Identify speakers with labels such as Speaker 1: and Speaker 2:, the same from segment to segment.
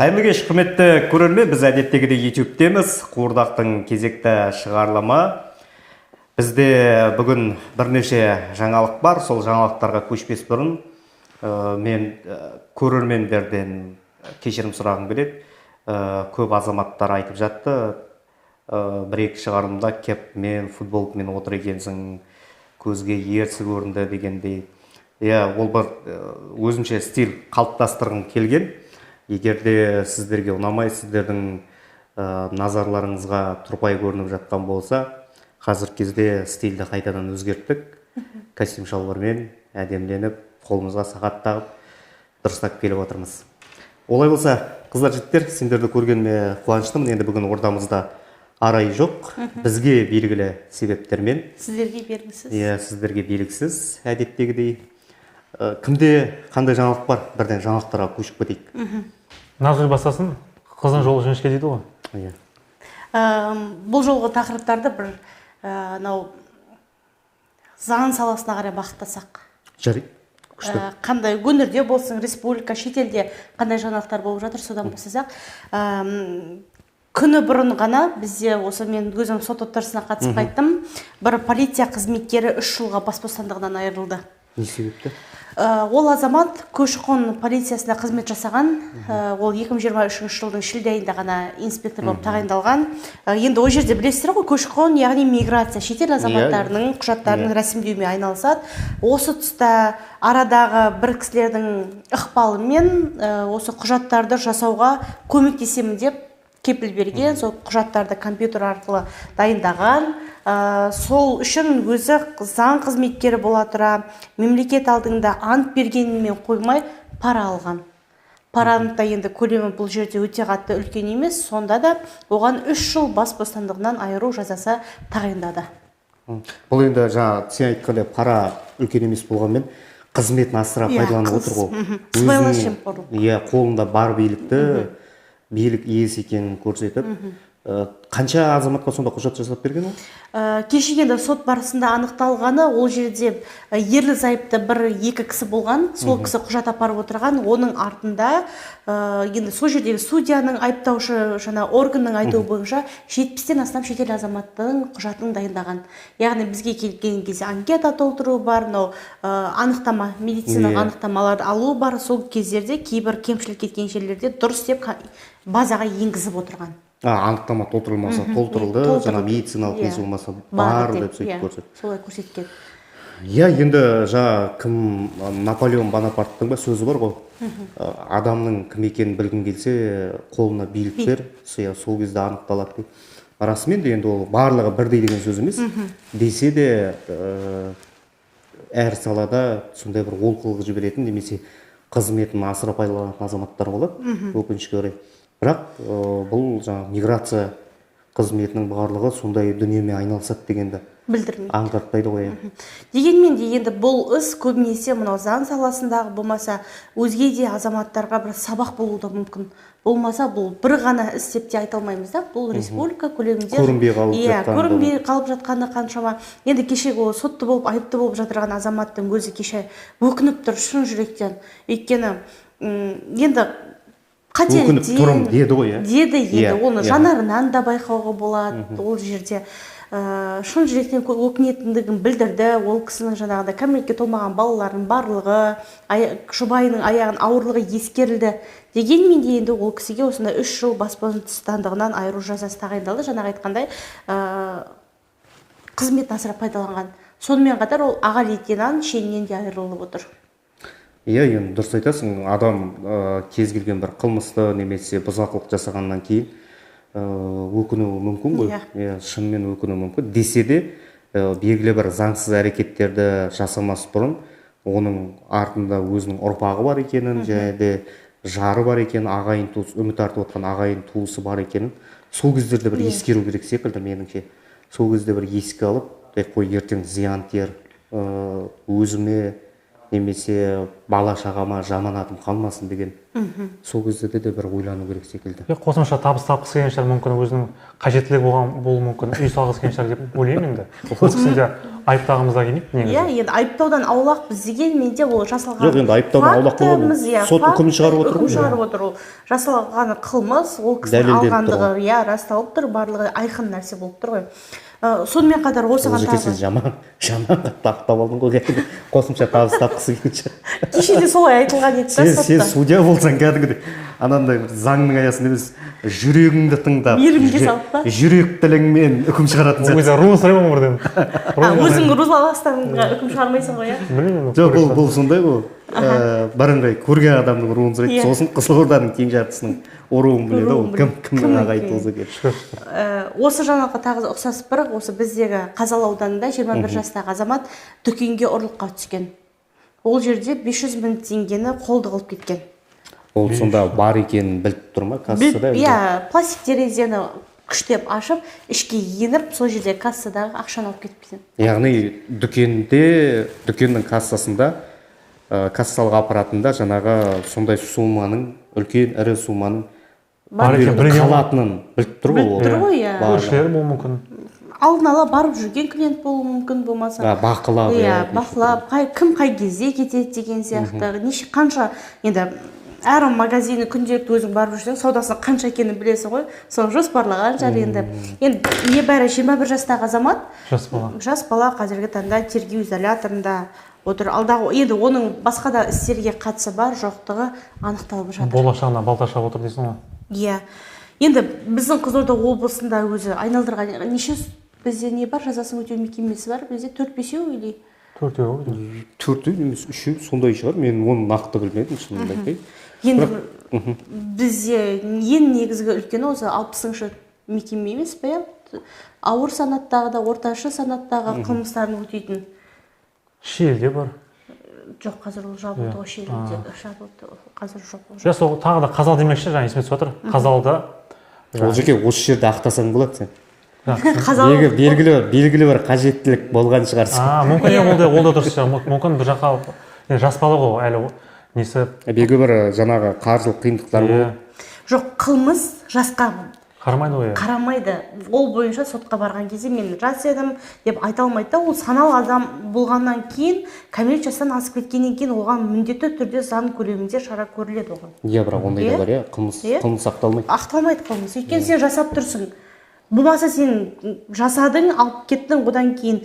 Speaker 1: Қайырлы кеш, құрметті көрермен. Біз әдеттегідей YouTube-теміз. Қуырдақтың кезекті шығарылымы. Бізде бүгін бірнеше жаңалық бар. Сол жаңалықтарға көшпес бұрын мен көрермендерден кешірім сұрағым келеді. Көп азаматтар айтып жатты. Бір екі шығарылымда кеп мен футболкамен отыр екенсің, көзге ерсі көрінді дегендей. Иә, ол бір өзімше стиль қалыптастырғым келген. Егер де сіздерге ұнамай, сіздердің назарларыңызға тұрпайы көрініп жатқан болса, қазіргі кезде стильді қайтадан өзгерттік. Костюм шалбармен әдеміленіп, қолымызға сағат тағып, дұрыстап келіп отырмыз. Олай болса, қыздар, жігіттер, сендерді көргеніме қуаныштымын. Енді бүгін ортамызда Арай жоқ, бізге белгілі себептермен.
Speaker 2: Сіздерге белгісіз.
Speaker 1: Иә, сіздерге белгісіз әдеттегідей. Кімде қандай жаңалық бар? Бірден жаңалықтарға көшіп кетейік.
Speaker 3: Назгүл бастасын, қыздың жолы жіңішке дейді ғой.
Speaker 1: Иә.
Speaker 2: Бұл жолғы тақырыптарды бір анау заң саласына қарай бағыттасақ.
Speaker 1: Жарайды, күшті.
Speaker 2: Қандай өңірде болсын, республика, шетелде қандай жаңалықтар болып жатыр, содан бастасақ. Күні бұрын ғана бізде осы мен өзім сот отырысына қатысып қайттым. Бір полиция қызметкері 3 жылға бас бостандығынан айырылды.
Speaker 1: Не себепті?
Speaker 2: Ол азамат көші-қон полициясында қызмет жасаған. Ол 2023 жылдың шілде айында ғана инспектор болып тағайындалған. Енді ол жерде білесіздер ғой, көші-қон, яғни миграция, шетел азаматтарының құжаттарын рәсімдеумен айналысады. Осы тұста арадағы бір кісілердің ықпалымен осы құжаттарды жасауға көмектесемін деп кепіл берген, сол құжаттарды компьютер арқылы дайындаған. Сол үшін өзі заң қызметкері бола тұра, мемлекет алдында ант бергенімен қоймай, пара алған. Параның да енді көлемі бұл жерде өте қатты үлкен емес, сонда да оған 3 жыл бас бостандығынан айыру жазасы тағайындады.
Speaker 1: Бұл енді жаңа сен айтқандай, пара үлкен емес болғанмен, қызметін асыра пайдаланып отыр ғой.
Speaker 2: Сыбайлас жемқорлық.
Speaker 1: Иә, қолында бар билікті, билік иесі екенін көрсетіп, қанша азаматқа сонда құжат жасап берген ол?
Speaker 2: Кеше енді сот барысында анықталғаны, ол жерде ерлі зайыпты бір екі кісі болған, сол кісі құжат апарып отырған. Оның артында енді сол жердегі судьяның, айыптаушы жаңа органның айтуы бойынша, 70-тен астам шетел азаматтың құжатын дайындаған. Яғни бізге келген кезде анкета толтыру бар, мынау анықтама, медициналық анықтамаларды алу бар. Сол кездерде кейбір кемшілік кеткен жерлерде дұрыс деп базаға енгізіп отырған.
Speaker 1: А, анықтама толтырылмаса, толтырылды,
Speaker 2: Толтырылды.
Speaker 1: жаңа медициналық несі болмаса,
Speaker 2: бар
Speaker 1: бар
Speaker 2: деп,
Speaker 1: деп сөйтіп көрсетті.
Speaker 2: Солай көрсеткен.
Speaker 1: Иә, енді жаңа кім, Наполеон Бонапарттың ба сөзі бар ғой, адамның кім екенін білгің келсе, қолына билік бер, иә, сол кезде анықталады деп. Расымен де, енді ол барлығы бірдей деген сөз емес, десе де әр салада сондай бір олқылық жіберетін немесе қызметін асыра пайдаланатын азаматтар болады, өкінішке орай. Бірақ бұл жаңағы миграция қызметінің барлығы сондай дүниемен айналысады дегенді
Speaker 2: білдірмейді,
Speaker 1: аңғартпайды ғой, иә.
Speaker 2: Дегенмен де енді бұл іс көбінесе мынау заң саласындағы болмаса, өзге де азаматтарға бір сабақ болуы да мүмкін. Болмаса, бұл бір ғана іс деп те айта алмаймыз да, бұл республика көлемінде
Speaker 1: Көрінбей қалып жатқаны да.
Speaker 2: Көрінбей қалып жатқаны қаншама. Енді кешегі ол сотты болып, айыпты болып жатырған азаматтың өзі кеше өкініп тұр шын жүректен, өйткені енді
Speaker 1: Өкініп
Speaker 2: қателіктен
Speaker 1: тұрмын деді ғой, иә?
Speaker 2: Деді енді. Оны жанарынан да байқауға болады. Ол жерде шын жүректен өкінетіндігін білдірді. Ол кісінің жаңағыдай кәмелетке толмаған балаларының барлығы, жұбайының аяғын ауырлығы ескерілді. Дегенмен де енді ол кісіге осындай 3 жыл бас бостандығынан айыру жазасы тағайындалды, жаңағы айтқандай, қызметін асыра пайдаланған. Сонымен қатар ол аға лейтенант шенінен де айырылып отыр.
Speaker 1: Иә, енді дұрыс айтасың. Адам кез келген бір қылмысты немесе бұзақылық жасағаннан кейін өкінуі мүмкін ғой. Иә, шынымен өкінуі мүмкін. Десе де белгілі бір заңсыз әрекеттерді жасамас бұрын оның артында өзінің ұрпағы бар екенін және де жары бар екенін, ағайын туыс, үміт артып отқан ағайын туысы бар екенін сол кездерде бір ескеру керек секілді меніңше. Сол кезде бір еске алып, ей, қой, ертең зиян тиер, өзіме немесе бала шағама жаман атым қалмасын деген, сол кездерде де бір ойлану керек секілді.
Speaker 3: Иә, қосымша табыс тапқысы келген шығар, мүмкін, өзінің қажеттілігі болған болуы мүмкін, үй салғысы келген шығар деп ойлаймын. Енді ол кісінің де Айыптағымыз да келмейді негізі.
Speaker 2: Иә, енді айыптаудан аулақпыз дегенмен де ол жасалған.
Speaker 1: Жоқ, енді айыптаудан аулақ болу, сот үкім шығарып отыр ғой.
Speaker 2: Үкім шығарып отыр ол. Жасалған қылмыс, ол кісінің алғандығы, иә, расталып тұр, барлығы айқын нәрсе болып тұр ғой. Сонымен қатар осыған тағы
Speaker 1: сен жаман қатты ақтап алдың ғой, кәдімгі қосымша табыс тапқысы келгенше.
Speaker 2: Кеше де солай айтылған еді да сотта.
Speaker 1: Сен судья болсаң кәдімгідей анандай бір заңның аясында емес, жүрегіңді тыңдап,
Speaker 2: мейірімге салып па?
Speaker 1: Жүрек тіліңмен үкім шығаратын
Speaker 3: сияқты. Өзі руын сұраймын ғой бірден.
Speaker 2: Өзің руластарыңға үкім шығармайсың ғой, иә?
Speaker 3: Білмеймін.
Speaker 1: Жоқ, бұл сондай ғой. Бірыңғай көрген адамның руын сұрайды, сосын Қызылорданың тең жартысының руын біледі ол, кім кімнің ағайын туысы екен.
Speaker 2: Осы жаңалыққа тағы ұқсас бір, осы біздегі Қазалы ауданында 21 жастағы азамат дүкенге ұрлыққа түскен. Ол жерде 500 мың теңгені қолды қылып кеткен.
Speaker 1: Ол сонда бар екенін біліп тұр ма кассада?
Speaker 2: Иә, пластик терезені күштеп ашып, ішке еніп, сол жерде кассадағы ақшаны алып кетіп кеткен.
Speaker 1: Яғни дүкенде, дүкеннің кассасында, кассалық аппаратында жаңағы сондай сумманың, үлкен ірі сумманың
Speaker 3: бар екенін
Speaker 1: қалатынын біліп тұр ғой.
Speaker 2: Біліп тұр ғой, иә.
Speaker 3: Көршілері болуы мүмкін.
Speaker 2: Алдын ала барып жүрген клиент болуы мүмкін, болмаса.
Speaker 1: Бақылап.
Speaker 2: Иә, бақылап, кім қай кезде кетеді деген сияқты. Неше қанша енді әр магазині күнделікті өзің барып жүрсең, саудасының қанша екенін білесің ғой. Соны жоспарлаған шығар енді. Енді небәрі 21 жастағы азамат,
Speaker 3: жас бала.
Speaker 2: Жас бала қазіргі таңда тергеу изоляторында отыр. Алдағы енді оның басқа да істерге қатысы бар жоқтығы анықталып жатыр.
Speaker 3: Болашағына балта шабып отыр дейсің ғой.
Speaker 2: Иә. Енді біздің Қызылорда облысында өзі айналдырған неше бізде не бар, жазасын өтеу мекемесі бар? Бізде 4-5 или
Speaker 3: төртеу.
Speaker 1: Төртеу немесе үшеу сондай шығар. Мен оны нақты білмедім, шынымды айтайын.
Speaker 2: Енді бізде ең негізгі үлкені осы 60-шы мекеме емес пе? Ауыр санаттағы да, орташа санаттағы қылмыстарын өтейтін.
Speaker 3: Шиелде бар.
Speaker 2: Жоқ, қазір ол жабылды ғой, Шиелде жабылды, қазір жоқ.
Speaker 3: Иә, сол тағы да Қазал демекші, жаңа есіме түсіп жатыр. Қазалда
Speaker 1: ол жерге осы жерде ақтасаң болады сен.
Speaker 2: Қазал
Speaker 1: белгілі бір қажеттілік болған шығар.
Speaker 3: Мүмкін ол да дұрыс шығар. Мүмкін бір жаққа жас бала ғой әлі несі.
Speaker 1: Белгілі бір жаңағы қаржылық қиындықтар болып.
Speaker 2: Жоқ, қылмыс жасқа
Speaker 3: қарамайды ғой.
Speaker 2: Қарамайды. Ол бойынша сотқа барған кезде мен жас едім деп айта алмайды да, ол саналы адам болғаннан кейін, кәмелет жастан асып кеткеннен кейін оған міндетті түрде заң көлемінде шара көріледі оған.
Speaker 1: Иә, бірақ ондай да бар, иә, қылмыс ақталмайды.
Speaker 2: Ақталмайды қылмыс. Өйткені сен жасап тұрсың. Болмаса сен жасадың, алып кеттің, одан кейін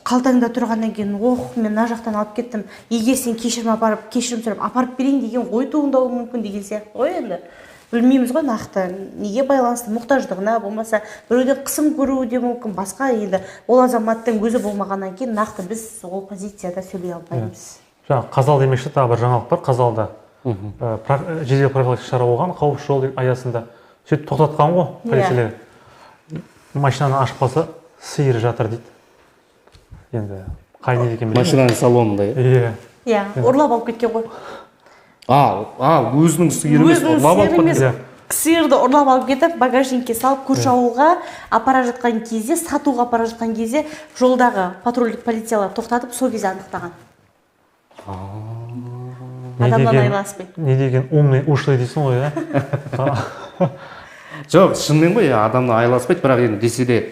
Speaker 2: қалтаңда тұрғаннан кейін, ох, мен мына жақтан алып кеттім, егер сен кешірім апарып, кешірім сұрап апарып берейін деген ой туындауы мүмкін деген сияқты ғой енді. Білмейміз ғой нақты неге байланысты, мұқтаждығына, болмаса біреуден қысым көруі де мүмкін, басқа енді ол азаматтың өзі болмағаннан кейін нақты біз ол позицияда сөйлей алмаймыз.
Speaker 3: Жаңа Қазал демекші, тағы бір жаңалық бар. Қазалда жедел профилактикалық шара болған, қауіпсіз жол аясында. Сөйтіп тоқтатқан ғой полицейлер. Машинаны ашып қалса, сиыр жатыр дейді. Енді қай не екенін білмеймін.
Speaker 1: Машинаның салонында,
Speaker 3: иә?
Speaker 2: Иә, ұрлап алып кеткен ғой.
Speaker 1: Өзінің сиыры емес, ұрлап алып кеткен.
Speaker 2: Сиырды ұрлап алып кетіп, багажникке салып, көрші ауылға апара жатқан кезде, сатуға апара жатқан кезде жолдағы патрульдік полициялар тоқтатып, сол кезде анықтаған. Адамнан айласпай.
Speaker 3: Не деген умный ушлый дейсің ғой, иә?
Speaker 1: Жоқ, шынымен ғой, адамнан айласпайды, бірақ енді десе де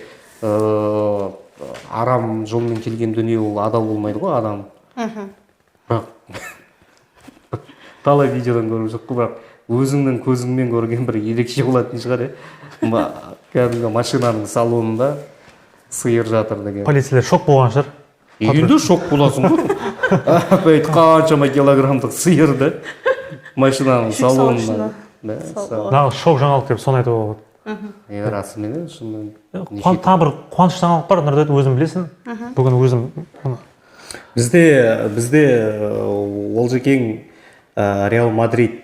Speaker 1: арам жолмен келген дүние ол адал болмайды ғой адам. Бірақ талай видеодан көріп жоқ қой, бірақ өзіңнің көзіңмен көрген бір ерекше болатын шығар, иә. Кәдімгі машинаның салонында сиыр жатыр деген.
Speaker 3: Полицейлер шок болған шығар.
Speaker 1: Енді шок боласың ғой. Қаншама килограммдық сиырды машинаның салонына.
Speaker 3: Нағыз шок жаңалық деп соны айтуға болады.
Speaker 1: Иә, расымен, шынымен.
Speaker 3: Тағы бір қуанышты жаңалық бар, Нұрдәулет, өзің білесің. Бүгін өзім
Speaker 1: Бізде Олжекең Реал Мадрид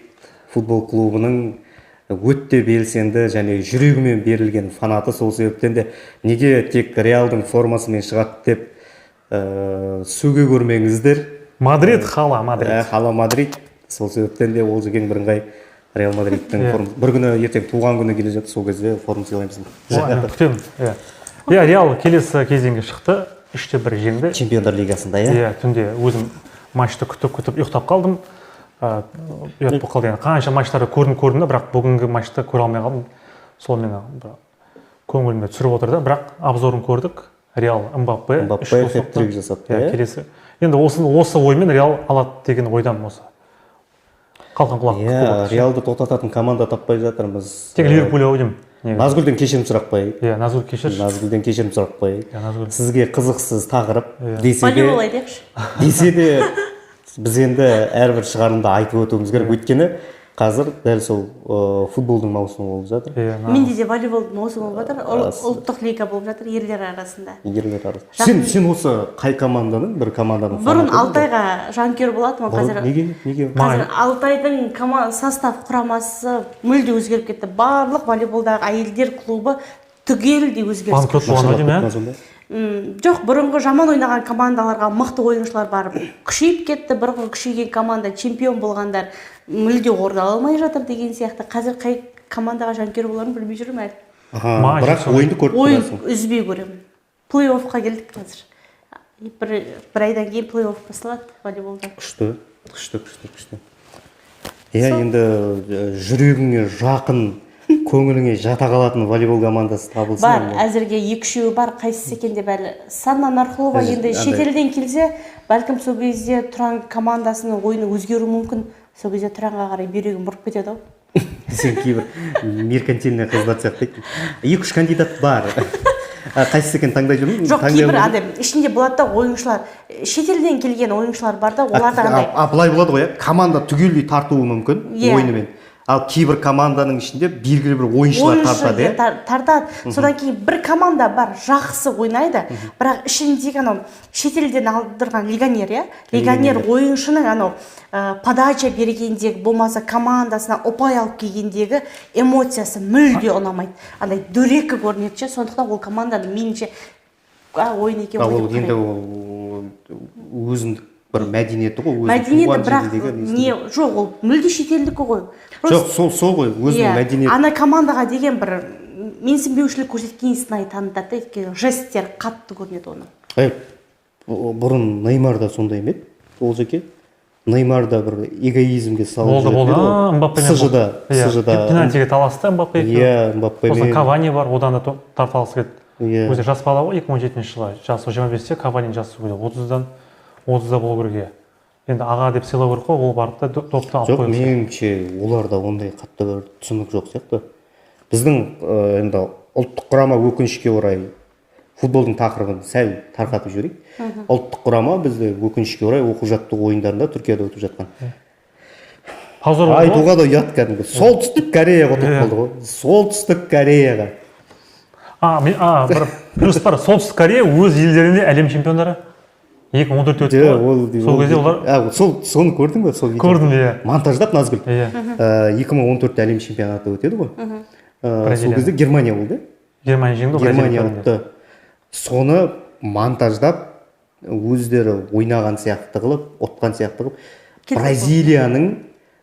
Speaker 1: футбол клубының өте белсенді және жүрегімен берілген фанаты, сол себептен де неге тек Реалдың формасымен шығады деп сөге көрмеңіздер.
Speaker 3: Мадрид, хала Мадрид.
Speaker 1: Хала Мадрид. Сол себептен де Олжекең бірыңғай Реал Мадридтің формасы. Бір күні ертең туған күні келе жатыр, сол кезде форма сыйлаймыз.
Speaker 3: Күтемін. Иә, Реал келесі кезеңге шықты, 3-1 жеңді.
Speaker 1: Чемпиондар лигасында, иә?
Speaker 3: Иә, түнде өзім матчты күтіп-күтіп ұйықтап қалдым. Ұят болып қалды. Қанша матчтарды көрдім, бірақ бүгінгі матчты көре алмай қалдым. Сол мені көңіліме түсіріп отырды, бірақ обзорын көрдік. Реал Мбаппе.
Speaker 1: Мбаппе хет-трик жасапты,
Speaker 3: иә. Келесі. Енді осы оймен Реал алады деген ойдамын осы. Қалқан құлақ.
Speaker 1: Иә, Реалды тоқтататын команда таппай жатырмыз.
Speaker 3: Тек Ливерпуль ау деймін.
Speaker 1: Назгүлден кешірім сұрап қояйық.
Speaker 3: Иә, Назгүл кешірші.
Speaker 1: Назгүлден кешірім сұрап қояйық.
Speaker 3: Иә, Назгүл.
Speaker 1: Сізге қызықсыз тақырып десе де,
Speaker 2: Волейбол айтайықшы.
Speaker 1: Десе де біз енді әрбір шығарылымда айтып өтуіміз керек. Өйткені қазір дәл сол футболдың маусымы болып жатыр.
Speaker 3: Иә,
Speaker 2: Менде де волейбол маусымы болып жатыр. Ұлттық лига болып жатыр ерлер арасында.
Speaker 1: Ерлер арасында. Сен осы қай команданың, бір команданың
Speaker 2: Бұрын
Speaker 1: фанаты едің?
Speaker 2: Алтайға жанкүйер болатынмын, қазір
Speaker 1: Неге?
Speaker 2: Қазір Алтайдың состав құрамасы мүлде өзгеріп кетті. Барлық волейболдағы әйелдер клубы түгелдей өзгеріс.
Speaker 3: Банкрот болған деймін, ә?
Speaker 2: Жоқ, бұрынғы жаман ойнаған командаларға мықты ойыншылар барып күшейіп кетті. Бұрынғы күшейген команда чемпион болғандар мүлде орын ала алмай жатыр деген сияқты. Қазір қай командаға жанкүйер боларымды білмей жүрмін әлі.
Speaker 1: Бірақ ойынды көріп
Speaker 2: Ойын
Speaker 1: тұрасың.
Speaker 2: Үзбей көремін. Плей-оффқа келдік қазір. Бір айдан кейін плей-офф басталады волейболда.
Speaker 1: Күшті, күшті, күшті, күшті. Иә, енді жүрегіңе жақын, көңіліңе жата қалатын волейбол командасы табылсын.
Speaker 2: Бар, әзірге 2-3 бар, қайсысы екен деп әлі. Санна Нарқұлова енді шетелден келсе, бәлкім сол кезде Тұран командасының ойыны өзгеруі мүмкін. Сол кезде Тұранға қарай бүйрегім бұрып кетеді ау.
Speaker 1: Сен кейбір меркантильный қыздар сияқты. 2-3 кандидат бар. Қайсысы екенін таңдай жүрмін?
Speaker 2: Жоқ, кейбір адам ішінде болады да ойыншылар, шетелден келген ойыншылар бар да, оларда қандай?
Speaker 1: Былай болады ғой, команда түгелдей тартуы мүмкін ойынымен. Ал кейбір команданың ішінде белгілі бір ойыншылар тартады,
Speaker 2: иә? Тартады. Содан кейін бір команда бар, жақсы ойнайды, бірақ ішіндегі анау шетелден алдырған легионер, иә? Легионер ойыншының анау подача бергендегі, болмаса командасына ұпай алып келгендегі эмоциясы мүлде ұнамайды. Андай дөрекі көрінеді ше, сондықтан ол команданы меніңше ойын екен ғой.
Speaker 1: Ол енді өзіндік бір мәдениеті ғой,
Speaker 2: мәдениеті, бірақ не жоқ, ол мүлде шетелдікі ғой.
Speaker 1: Жоқ, сол ғой, өзінің мәдениеті.
Speaker 2: Ана командаға деген бір менсінбеушілік көрсеткен сынай танытады, өйткені жесттер қатты көрінеді оның.
Speaker 1: Бұрын Неймар да сондай ма еді? Ол жеке Неймар да бір эгоизмге салып
Speaker 3: болды. Мбаппемен
Speaker 1: СЖ-да
Speaker 3: пенальтиге таласты Мбаппе.
Speaker 1: Иә, Мбаппемен.
Speaker 3: Сосын Кавани бар, одан да тарталысы келді. Өзі жас бала ғой, 2017 жылы, жасы 25-те, Кавани жасы 30-да болу керек. Енді аға деп сыйлау керек қой, ол барып та допты алып қойып.
Speaker 1: Жоқ, меніңше оларда ондай қатты бір түсінік жоқ сияқты. Біздің енді ұлттық құрама өкінішке орай футболдың тақырыбын сәл тарқатып жіберейік. Ұлттық құрама бізде өкінішке орай оқу жаттығу ойындарында Түркияда өтіп жатқан. Айтуға да ұят кәдімгі. Солтүстік Кореяға ұтылып қалды ғой. Солтүстік Кореяға.
Speaker 3: Бір плюс бар. Солтүстік Корея өз елдерінде әлем чемпиондары. 2014 өтті ғой. Сол кезде олар...
Speaker 1: Соны көрдің бе?
Speaker 3: Көрдім, иә.
Speaker 1: Монтаждап Назгүл. 2014 әлем чемпионаты өтеді ғой. Сол кезде Германия болды.
Speaker 3: Германия жеңді.
Speaker 1: Германия ұтты. Соны монтаждап, өздері ойнаған сияқты қылып, ұтқан сияқты қылып, Бразилияның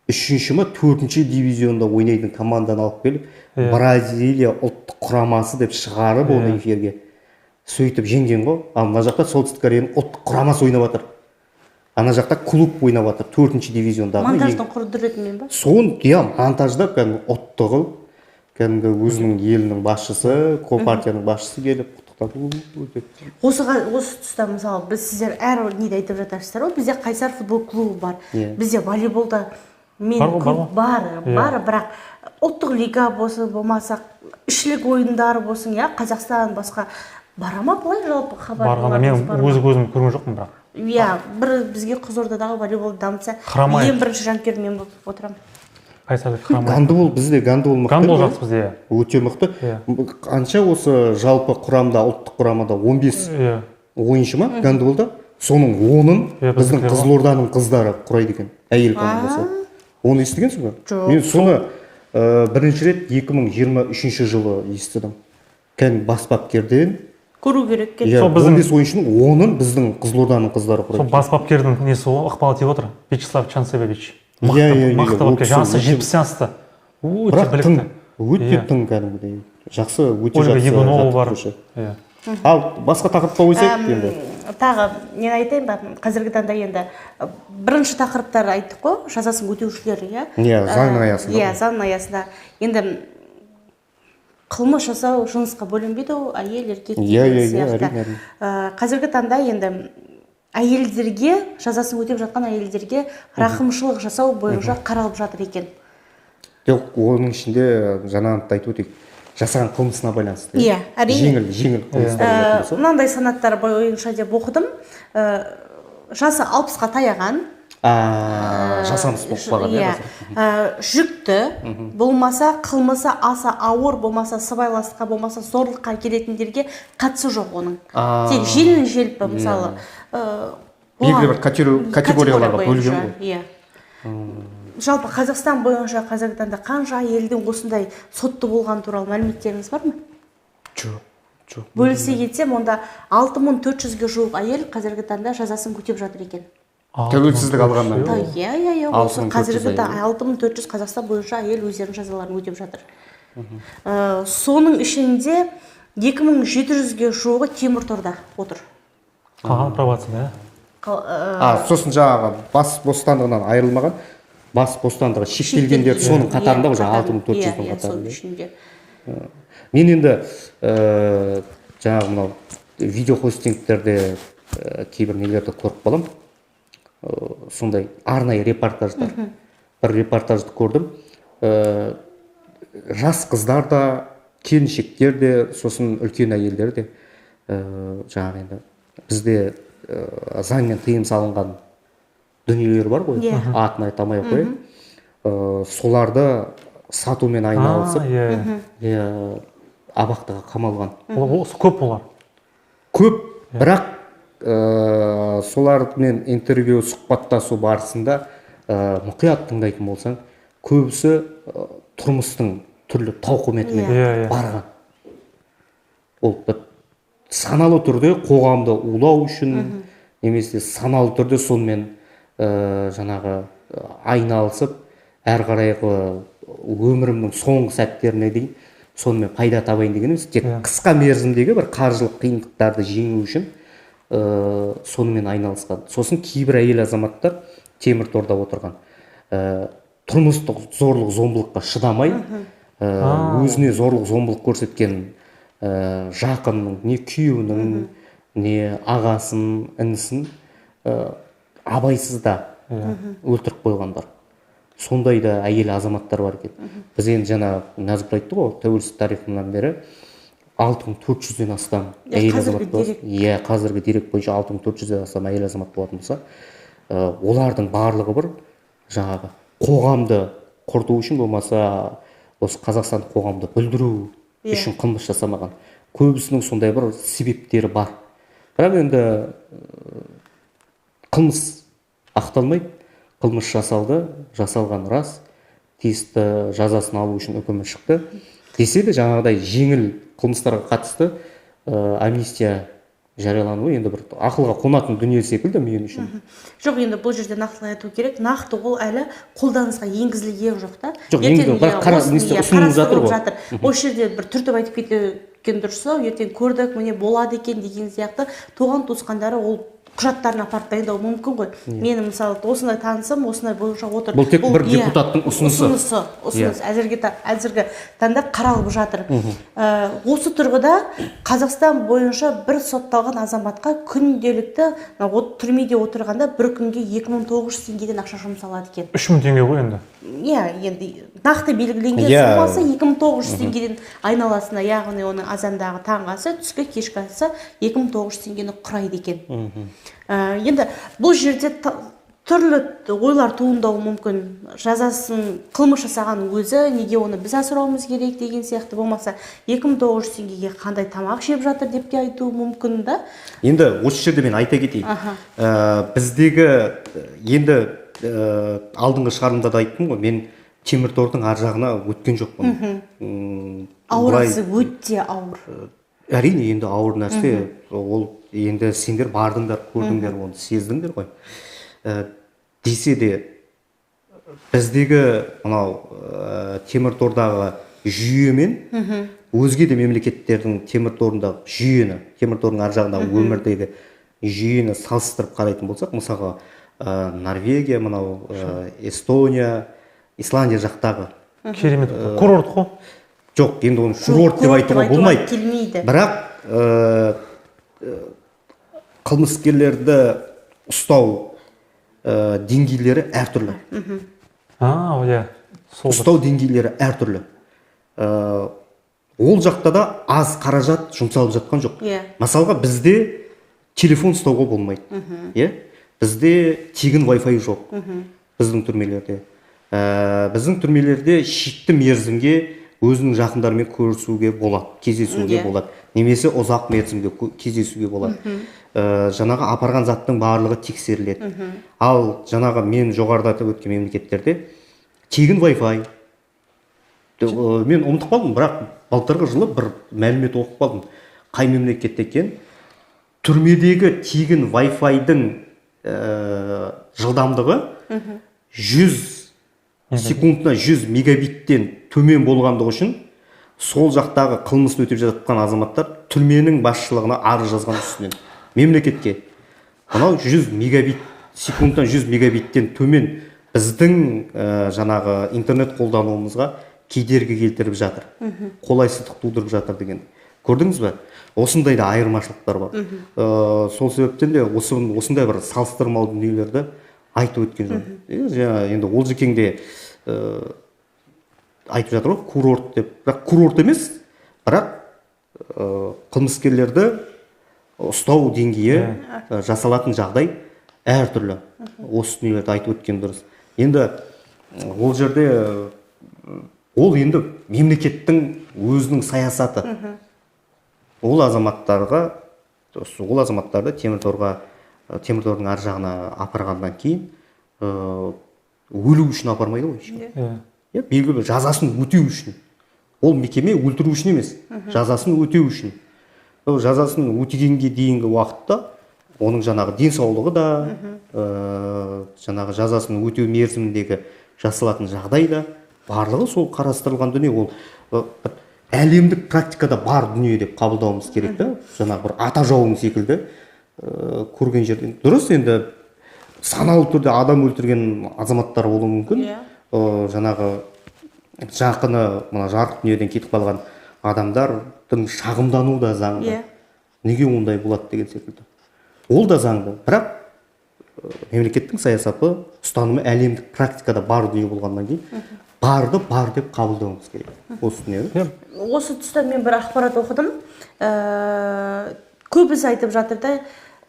Speaker 1: 3-ші ма 4-ші дивизионда ойнайтын команданы алып келіп, Бразилия ұлттық құрамасы деп шығарып оны эфирге. Сөйтіп жеңген ғой. Ал мына жақта Солтүстік Кореяның ұлттық құрамасы ойнап жатыр. Ана жақта клуб ойнап жатыр, 4-ші дивизиондағы.
Speaker 2: Монтаждың құдіретімен ба?
Speaker 1: Соны, иә, монтаждап кәдімгі ұтты қылып, кәдімгі өзінің елінің басшысы, компартияның басшысы келіп құттықтап.
Speaker 2: Осы тұста мысалы біз сіздер әр неде айтып жатасыздар ғой, бізде Қайсар футбол клубы бар. Бізде волейболда мен клуб бар, бірақ ұлттық лига болсын, болмаса ішілік ойындар болсын, иә, Қазақстан басқа бара ма былай жалпы хабар?
Speaker 3: Барғанда мен өз көзім көрген жоқпын бірақ.
Speaker 2: Иә, бір бізге Қызылордадағы волейболды дамытса, ең бірінші жанкүйер мен болып отырамын.
Speaker 1: Гандбол бізде, гандбол мықты.
Speaker 3: Гандбол жақсы бізде.
Speaker 1: Өте мықты. Қанша осы жалпы құрамда, ұлттық құрамада 15 ойыншы ма гандболда? Соның 10-ын біздің Қызылорданың қыздары құрайды екен, әйел командасы. Оны естігенсің бе?
Speaker 2: Жоқ.
Speaker 1: Мен соны бірінші рет 2023 жылы естідім. Кәдімгі бас бапкерден
Speaker 2: көру керек екен.
Speaker 1: Иә, 15 ойыншының 10-ын біздің Қызылорданың қыздары құрайды.
Speaker 3: Сол бас бапкердің несі ықпалы тиіп отыр. Вячеслав Чанцевич. Мықты бапкер. Жасы 70-тен асты. Өте білікті.
Speaker 1: Өте тың кәдімгідей. Жақсы, өте
Speaker 3: Ольга
Speaker 1: жақсы.
Speaker 3: Егунова бар.
Speaker 1: Ал басқа тақырыпқа қойсақ енді.
Speaker 2: Тағы нені айтайын ба? Қазіргі таңда енді бірінші тақырыптар айттық қой, жазасын өтеушілер, иә?
Speaker 1: Иә, заңның аясында.
Speaker 2: Иә, заңның аясында. Енді Қылмыс жасау жынысқа бөлінбейді ғой, әйел, еркек
Speaker 1: Иә,
Speaker 2: деген
Speaker 1: иә, иә,
Speaker 2: сияқты.
Speaker 1: Әрине, әрине.
Speaker 2: Қазіргі таңда енді әйелдерге, жазасын өтеп жатқан әйелдерге рақымшылық жасау бойынша қаралып жатыр екен.
Speaker 1: Жоқ, оның ішінде жаңа айтып өтейік, жасаған қылмысына байланысты.
Speaker 2: Иә, әрине.
Speaker 1: Жеңіл қылмыстар болатын болса.
Speaker 2: Мынандай санаттар бойынша деп оқыдым. Жасы 60-қа таяған,
Speaker 1: жасамыс болып қалған,
Speaker 2: иә,
Speaker 1: иә.
Speaker 2: Жүкті болмаса, қылмысы аса ауыр болмаса, сыбайласқа болмаса, зорлыққа келетіндерге қатысы жоқ оның. Тек жеңіл желпі, мысалы,
Speaker 1: Белгілі бір категорияларға
Speaker 2: категория
Speaker 1: бөлген
Speaker 2: бойынша,
Speaker 1: ғой.
Speaker 2: Иә. Жалпы Қазақстан бойынша қазіргі таңда қанша әйелдің осындай сотты болған туралы мәліметтеріңіз бар ма?
Speaker 1: Жоқ.
Speaker 2: Бөлісе кетсем, онда 6400-ге жуық әйел қазіргі таңда жазасын өтеп жатыр екен.
Speaker 1: Тәуелсіздік алғаннан
Speaker 2: Та,
Speaker 1: бері.
Speaker 2: Иә, осы
Speaker 1: 6400
Speaker 2: қазіргі
Speaker 1: әйел.
Speaker 2: 6400 Қазақстан бойынша әйел өздерінің жазаларын өтеп жатыр. Соның ішінде 2700-ге жуығы темір торда отыр.
Speaker 3: Қалған пробацияда, иә.
Speaker 1: Сосын жаңағы бас бостандығынан айырылмаған, бас бостандығы шектелгендер соның қатарында ғой, жаңағы 6400-дің
Speaker 2: Иә, соның
Speaker 1: қатарында.
Speaker 2: ішінде.
Speaker 1: Мен енді жаңағы мынау видеохостингтерде кейбір нелерді көріп қаламын. Сондай арнайы репортаждар. Бір репортажды көрдім. Жас қыздар да, келіншектер де, сосын үлкен әйелдер де, жаңағы енді бізде заңмен тыйым салынған дүниелер бар ғой, атын айта алмай ақ қояйын. Соларды сатумен айналысып,
Speaker 3: Иә,
Speaker 1: иә, абақтыға қамалған.
Speaker 3: Ол көп олар.
Speaker 1: Көп, бірақ солармен интервью, сұхбаттасу барысында мұқият тыңдайтын болсаң, көбісі тұрмыстың түрлі тауқыметімен
Speaker 3: Иә, иә.
Speaker 1: барған. Ол бір саналы түрде қоғамды улау үшін немесе саналы түрде сонымен жаңағы айналысып, әрі қарайғы өмірімнің соңғы сәттеріне дейін сонымен пайда табайын деген емес, тек қысқа мерзімдегі бір қаржылық қиындықтарды жеңу үшін сонымен айналысқан. Сосын кейбір әйел азаматтар темір торда отырған, тұрмыстық зорлық зомбылыққа шыдамай, өзіне зорлық зомбылық көрсеткен жақынның, не күйеуінің, не ағасын, інісін абайсызда өлтіріп қойғандар. Сондай да әйел азаматтар бар екен. Біз енді жаңа Нәзігүл айтты ғой, тәуелсіз тарихынан бері 6400-ден астам әйел
Speaker 2: Қазіргі
Speaker 1: азамат болса,
Speaker 2: дерек.
Speaker 1: Иә, қазіргі дерек бойынша 6400-ден астам әйел азамат болатын болса, олардың барлығы бір жаңағы қоғамды құрту үшін болмаса осы Қазақстандық қоғамды бүлдіру үшін қылмыс жасамаған. Көбісінің сондай бір себептері бар. Бірақ енді қылмыс ақталмайды, қылмыс жасалды, жасалған рас, тиісті жазасын алу үшін үкімі шықты. Десе де жаңағыдай жеңіл қылмыстарға қатысты амнистия жариялануы енді бір ақылға қонатын дүние секілді мен үшін.
Speaker 2: Жоқ, енді бұл жерде нақтылай айту керек, нақты ол әлі қолданысқа енгізілген жоқ та.
Speaker 1: Жоқ,
Speaker 2: Ертең,
Speaker 1: енгізілген, бірақ
Speaker 2: иә, осыны,
Speaker 1: несі
Speaker 2: иә,
Speaker 1: ұсынылып жатыр
Speaker 2: қарастырылып
Speaker 1: ғой.
Speaker 2: жатыр. Осы жерде бір түртіп айтып кеткен дұрыс ау, ертең көрдік, міне болады екен деген сияқты туған туысқандары ол құжаттарын апарып дайындауы мүмкін ғой. Менің мысалы осындай танысым осындай бойынша отыр.
Speaker 1: Бұл тек бір
Speaker 2: иә,
Speaker 1: депутаттың ұсынысы.
Speaker 2: Ұсынысы, ұсыныс. Әзіргі таңда қаралып жатыр. Осы тұрғыда Қазақстан бойынша бір сотталған азаматқа күнделікті мына түрмеде отырғанда бір күнге 2900 теңгеден ақша жұмсалады екен.
Speaker 3: 3000 теңге ғой енді.
Speaker 2: Иә, енді нақты белгіленген сомасы 2900 теңгеден айналасына, яғни оның азандағы таңғы асы, түскі, кешкі асы 2900 теңгені құрайды екен. Енді бұл жерде түрлі ойлар туындауы мүмкін. Жазасын қылмыс жасаған өзі, неге оны біз асырауымыз керек деген сияқты, болмаса 2900 теңгеге қандай тамақ жеп жатыр деп те айтуы мүмкін да.
Speaker 1: Енді осы жерде мен айта кетейін. Біздегі енді алдыңғы шығарылымда да айттым ғой, мен темір тордың ар жағына өткен жоқпын.
Speaker 2: Ауырасы өте ауыр.
Speaker 1: Әрине, енді ауыр нәрсе. Ол енді сендер бардыңдар, көрдіңдер, оны сездіңдер ғой. Десе де біздегі мынау темір тордағы жүйемен өзге де мемлекеттердің темір торындағы жүйені, темір тордың ар жағындағы өмірдегі жүйені салыстырып қарайтын болсақ, мысалға, Норвегия, мынау, Эстония, Исландия жақтағы.
Speaker 3: Керемет курорт қой.
Speaker 1: Жоқ, енді оны курорт деп айтуға болмайды.
Speaker 2: Келмейді.
Speaker 1: Бірақ қылмыскерлерді ұстау деңгейлері әртүрлі.
Speaker 3: Иә. Сол
Speaker 1: Ұстау деңгейлері әртүрлі. Ол жақта да аз қаражат жұмсалып жатқан жоқ.
Speaker 2: Иә.
Speaker 1: Мысалға, бізде телефон ұстауға болмайды. Иә? Бізде тегін Wi-Fi жоқ. Біздің түрмелерде. Біздің түрмелерде шекті мерзімге өзінің жақындарымен көрісуге болады, кездесуге болады. Немесе ұзақ мерзімге кездесуге болады. Жаңағы апарған заттың барлығы тексеріледі. Ал жаңағы мен жоғарыда айтып өткен мемлекеттерде тегін Wi-Fi. Мен ұмытып қалдым, бірақ былтырғы жылы бір мәлімет оқып қалдым. Қай мемлекетте екен? Түрмедегі тегін Wi-Fi-дың жылдамдығы 100 секундына 100 мегабиттен төмен болғандығы үшін сол жақтағы қылмысын өтеп жатқан азаматтар түрменің басшылығына арыз жазған үстінен мемлекетке. Мынау 100 мегабит, секундына 100 мегабиттен төмен біздің жаңағы интернет қолдануымызға кедергі келтіріп жатыр, қолайсыздық тудырып жатыр деген. Көрдіңіз бе? Осындай да айырмашылықтар бар. Сол себептен де осындай бір салыстырмалы дүниелерді айтып өткен жөн. Жаңа енді Олжекең де айтып жатыр ғой, курорт деп. Бірақ курорт емес, бірақ қылмыскерлерді ұстау деңгейі, жасалатын жағдай әртүрлі. Осы дүниелерді айтып өткен дұрыс. Енді ол жерде ол енді мемлекеттің өзінің саясаты. Ол азаматтарға, ол азаматтарды темір тордың ар жағына апарғаннан кейін өлу үшін апармайды ғой ешкім. Иә, белгілі бір жазасын өтеу үшін. Ол мекеме өлтіру үшін емес, жазасын өтеу үшін. Ол жазасын өтегенге дейінгі уақытта оның жаңағы денсаулығы да, жаңағы жазасын өтеу мерзіміндегі жасалатын жағдай да, барлығы сол қарастырылған дүние. Ол бір әлемдік практикада бар дүние деп қабылдауымыз керек та. Жаңағы бір ата жауың секілді көрген жерден. Дұрыс, енді саналы түрде адам өлтірген азаматтар болуы мүмкін. Жаңағы жақыны мына жарық дүниеден кетіп қалған адамдардың шағымдануы да заңды. Неге ондай болады деген секілді. Ол да заңды. Бірақ мемлекеттің саясаты, ұстанымы әлемдік практикада бар дүние болғаннан кейін барды бар деп қабылдауымыз керек. Осы дүниені.
Speaker 2: Осы тұста мен бір ақпарат оқыдым. Көбісі айтып жатыр да,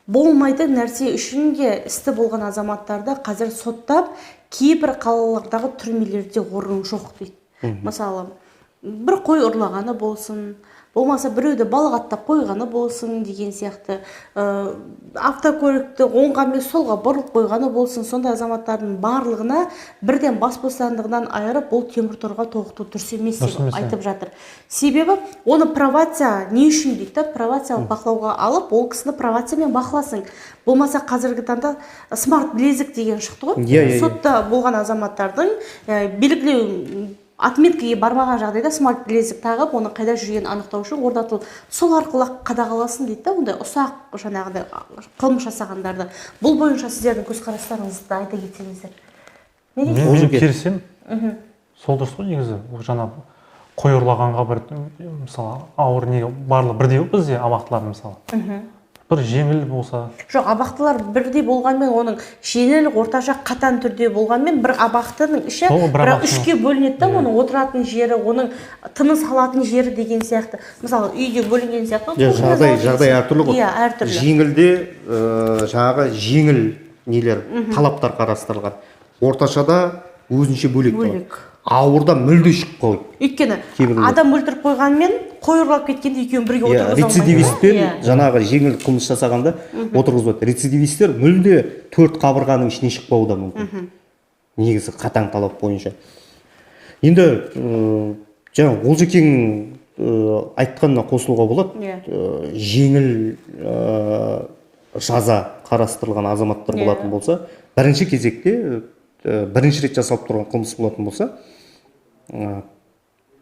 Speaker 2: болмайтын нәрсе үшін де істі болған азаматтарды қазір соттап, кейбір қалалардағы түрмелерде орын жоқ дейді. Мысалы, бір қой ұрлағаны болсын, болмаса біреуді балағаттап қойғаны болсын деген сияқты, автокөлікті оңға емес солға бұрып қойғаны болсын, сондай азаматтардың барлығына бірден бас бостандығынан айырып, бұл темір торға тоғыту дұрыс емес деп айтып жатыр. Себебі оны пробация не үшін дейді да, пробациялық бақылауға алып, ол кісіні пробациямен бақыласың. Болмаса қазіргі таңда смарт білезік деген шықты ғой. Сотта болған азаматтардың белгілеу отметкеге бармаған жағдайда смарт білезік тағып, оның қайда жүргенін анықтау үшін орнатылып, сол арқылы қадағаласын дейді да, ондай ұсақ жаңағыдай қылмыс жасағандарды. Бұл бойынша сіздердің көзқарастарыңызды айта кетсеңіздер.
Speaker 3: Мен келісемін. Сол дұрыс қой негізі. Жаңа қой ұрлағанға бір, мысалы, ауыр не барлығы бірдей ғой бізде абақтылар мысалы. Бір жеңіл болса.
Speaker 2: Жоқ, абақтылар бірдей болғанмен, оның жеңіл, орташа, қатаң түрде болғанмен, бір абақтының іші бірақ үшке бөлінеді да, оның отыратын жері, оның тыныс алатын жері деген сияқты. Мысалы, үйде бөлінген сияқты.
Speaker 1: Жағдай әртүрлі ғой.
Speaker 2: Иә, әртүрлі.
Speaker 1: Жеңілде жаңағы жеңіл нелер, талаптар қарастырылған. Орташада өзінше бөлек. Ауырда мүлде шығып қойды.
Speaker 2: Өйткені адам өлтіріп қойғанмен қой ұрлап кеткенде екеуін бірге отырғыза алмайды.
Speaker 1: Рецидивистпен жаңағы жеңіл қылмыс жасағанда отырғызбайды. Рецидивистер мүлде төрт қабырғаның ішінен шықпауы да мүмкін. Негізі қатаң талап бойынша. Енді жаңа Олжекең айтқанына қосылуға болады. Жеңіл жаза қарастырылған азаматтар болатын болса, бірінші кезекте бірінші рет жасалып тұрған қылмыс болатын болса,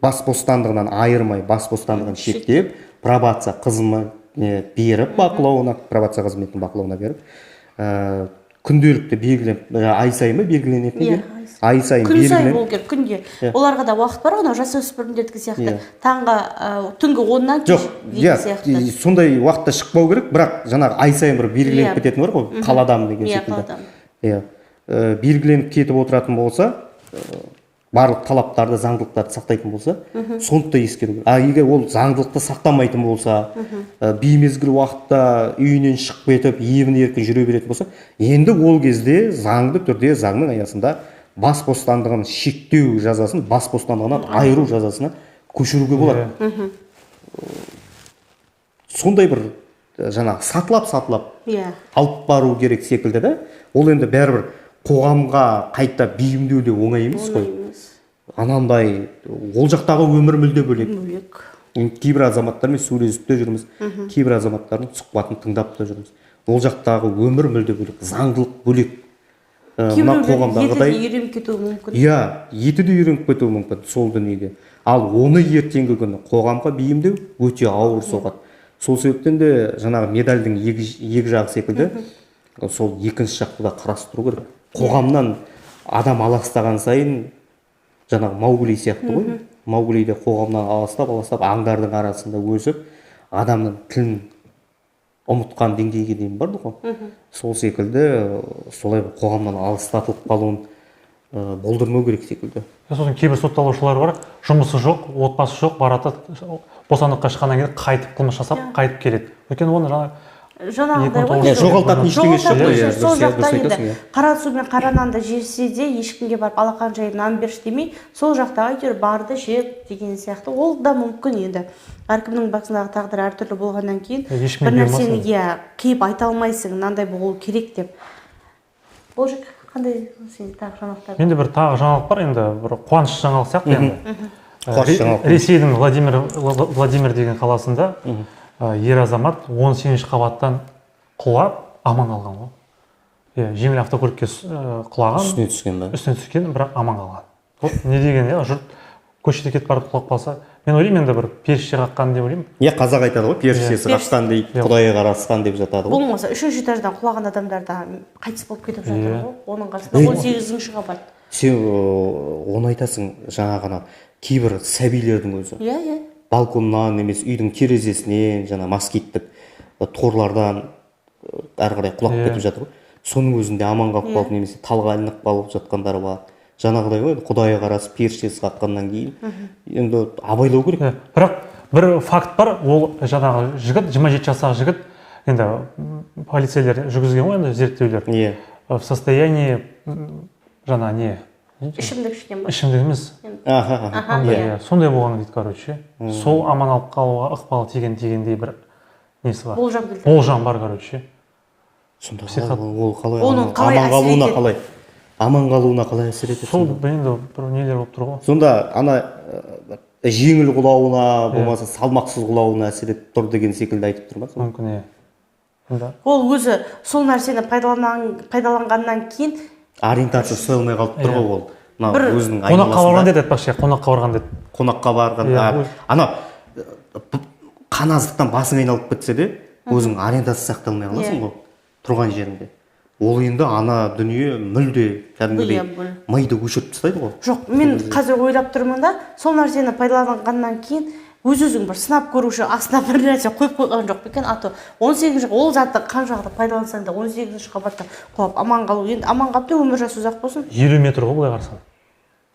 Speaker 1: бас бостандығынан айырмай, бас бостандығын шектеп, пробация қызметіне беріп, бақылауына, пробация қызметінің бақылауына беріп, күнделікті белгілеп, ай сайын ба белгіленетін Ай сайын
Speaker 2: Күн сайын
Speaker 1: белгіленіп
Speaker 2: болу керек, күнде. Оларға да уақыт бар ғой, анау жасөспірімдердікі сияқты.
Speaker 1: Иә.
Speaker 2: Таңғы, түнгі 10-нан
Speaker 1: Жоқ,
Speaker 2: кеш деген
Speaker 1: иә,
Speaker 2: сияқты.
Speaker 1: Сондай уақытта шықпау керек, бірақ жаңағы ай сайын бір белгіленіп кететін бар ғой, қаладамын деген
Speaker 2: Иә,
Speaker 1: секілді.
Speaker 2: қаладамын.
Speaker 1: Иә. Белгіленіп кетіп отыратын болса, барлық талаптарды, заңдылықтарды сақтайтын болса, соны да ескеру керек. А егер ол заңдылықты сақтамайтын болса, беймезгіл уақытта үйінен шығып кетіп, емін еркін жүре беретін болса, енді ол кезде заңды түрде заңның аясында бас бостандығын шектеу жазасын, бас бостандығынан айыру жазасына көшіруге болады. Сондай бір жаңағы сатылап-сатылап алып бару керек секілді да. Ол енді бәрібір қоғамға қайта бейімдеу де оңай емес қой. Анандай ол жақтағы өмір мүлде бөлек.
Speaker 2: Бөлек.
Speaker 1: Енді кейбір азаматтармен сөйлесіп те жүрміз, кейбір азаматтардың сұхбатын тыңдап та жүрміз. Ол жақтағы өмір мүлде бөлек, заңдылық бөлек. Мына
Speaker 2: Кейбіреулер
Speaker 1: қоғамдағыдай
Speaker 2: еті де үйреніп кетуі мүмкін.
Speaker 1: Иә, еті де үйреніп кетуі мүмкін сол дүниеге. Ал оны ертеңгі күні қоғамға бейімдеу өте ауыр соғады. Сол себептен де жаңағы медальдің екі жағы секілді, сол екінші жақты да қарастыру керек. Қоғамнан адам аластаған сайын жаңағы Маугли сияқты ғой. Маугли де қоғамнан аластап, аластап аңдардың арасында өсіп, адамның тілін ұмытқан деңгейге дейін барды ғой. Сол секілді солай бір қоғамнан алыстатылып қалуын болдырмау керек секілді.
Speaker 3: Сосын кейбір сотталушылар бар, жұмысы жоқ, отбасы жоқ, барады да, бостандыққа шыққаннан кейін қайтып қылмыс жасап, қайтып келеді. Өйткені оны жаңа
Speaker 2: Жаңағыдай
Speaker 3: Екі мың
Speaker 2: ғой,
Speaker 3: тоғызыншы
Speaker 2: сол
Speaker 1: Жоғалтатын ештеңесі жоқ
Speaker 2: жоғалтатын
Speaker 1: қой,
Speaker 2: ештеңе
Speaker 1: иә,
Speaker 2: сол
Speaker 1: дұрыс,
Speaker 2: жақта
Speaker 1: дұрыс
Speaker 2: енді
Speaker 1: айтасың, иә.
Speaker 2: Қара су мен қара нанды жесе де ешкімге барып алақан жайып нан берші демей, сол жақта әйтеуір барды жеп деген сияқты. Ол да мүмкін енді. Әркімнің басындағы тағдыры әртүрлі болғаннан кейін
Speaker 3: Ешкімге
Speaker 2: бір нәрсені,
Speaker 3: бұйырмасын.
Speaker 2: иә, қиып айта алмайсың, мынандай болу керек деп. Олжик, қандай сенде тағы жаңалықтар?
Speaker 3: Менде бір тағы жаңалық бар енді, бір қуанышты жаңалық сияқты енді.
Speaker 1: Қуанышты жаңалық.
Speaker 3: Ресейдің Владимир деген қаласында ер азамат он сегізінші қабаттан құлап аман қалған ғой. Иә, жеңіл автокөлікке құлаған.
Speaker 1: Үстіне түскен ба?
Speaker 3: Үстіне түскен, бірақ аман қалған. Вот не деген, иә, жұрт көшеде кетіп барып құлап қалса, мен ойлаймын енді бір періште қаққан деп ойлаймын.
Speaker 1: Иә, қазақ айтады ғой, періштесі қаққан дейді, құдайы қарасқан деп жатады ғой.
Speaker 2: Болмаса үшінші этаждан құлаған адамдар да қайтыс болып кетіп жатыр ғой. Оның қасында 18-ші қабат.
Speaker 1: Сен оны айтасың, жаңа ғана кейбір сәбилердің өзі.
Speaker 2: Иә, иә.
Speaker 1: Балконнан емес, үйдің терезесінен, жаңа москиттік торлардан әрі қарай құлап кетіп жатыр ғой. Соның өзінде аман қалып қалып, немесе талға ілініп қалып жатқандары бар. Жаңағыдай ғой, құдайы қарасып, періштесі қаққаннан кейін енді абайлау керек.
Speaker 3: Иә, бірақ бір факт бар, ол жаңағы жігіт, 27 жастағы жігіт, енді полицейлер жүргізген ғой енді зерттеулер. В состоянии, жаңа не?
Speaker 2: Ішімдік ішкен ба?
Speaker 3: Ішімдік емес. Андай, иә, сондай болған дейді, короче. Сол аман алып қалуға ықпалы тиген дегендей бір несі бар.
Speaker 2: Болжам келтірді.
Speaker 3: Болжам бар, короче.
Speaker 1: Сонда
Speaker 3: Психо-
Speaker 1: ол қалай
Speaker 2: Оның қалай
Speaker 1: аман
Speaker 2: әсер
Speaker 1: қалуына
Speaker 2: етеді?
Speaker 1: қалай? Аман қалуына қалай әсер етеді
Speaker 3: Сол
Speaker 1: сонда?
Speaker 3: енді бір нелер болып тұр ғой.
Speaker 1: Сонда ана жеңіл құлауына, болмаса салмақсыз құлауына әсер етіп тұр деген секілді айтып тұр ма сонда?
Speaker 3: Мүмкін, иә. Сонда
Speaker 2: Ол өзі сол нәрсені пайдаланғаннан кейін
Speaker 1: ориентация ұстай алмай қалып тұр ғой ол. Мына
Speaker 2: Бір
Speaker 1: өзінің
Speaker 3: Қонаққа барған
Speaker 1: айналасында.
Speaker 3: деді, айтпақшы, қонаққа барған деді.
Speaker 1: Қонаққа барған,
Speaker 3: Иә, өз-
Speaker 1: ана, қаназдықтан басың айналып кетсе де, өзің ориентация сақтай алмай қаласың ғой тұрған жеріңде. Ол енді ана дүние мүлде кәдімгідей
Speaker 2: Иә, бөл.
Speaker 1: миды өшіріп тастайды ғой.
Speaker 2: Жоқ, мен қазір ойлап тұрмын да, сол нәрсені пайдаланғаннан кейін өз-өзің бір сынап көруші астына бір нәрсе қойып қойған жоқ па екен, а то 18-ші ол затты қаншалықты пайдалансаң да 18-ші қабатта құлап аман қалу, енді аман қалып та өмір жасы ұзақ болсын.
Speaker 3: 50 метр ғой былай қарасаң.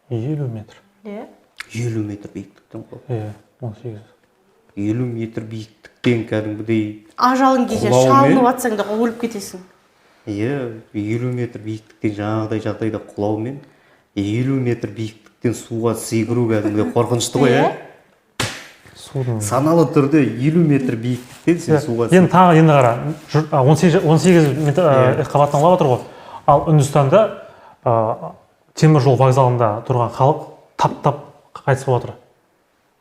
Speaker 3: 50 метр.
Speaker 2: Иә.
Speaker 1: 50 метр биіктіктен құлап.
Speaker 3: Иә, 18.
Speaker 1: 50 метр биіктіктен кәдімгідей
Speaker 2: Ажалың келсе,
Speaker 1: құлаумен
Speaker 2: шалынып атсаң да өліп кетесің.
Speaker 1: Иә, 50 метр биіктіктен жаңағыдай жағдайда құлаумен 50 метр биіктіктен суға секіру кәдімгідей қорқынышты ғой,
Speaker 2: Иә.
Speaker 1: ә?
Speaker 3: Судың
Speaker 1: Саналы түрде 50 метр биіктіктен сен суға
Speaker 3: Енді тағы енді қара, жұрт, 18 метр, қабаттан құлап отыр ғой. Ал Үндістанда, темір жол вокзалында тұрған халық тап-тап қайтыс болып отыр.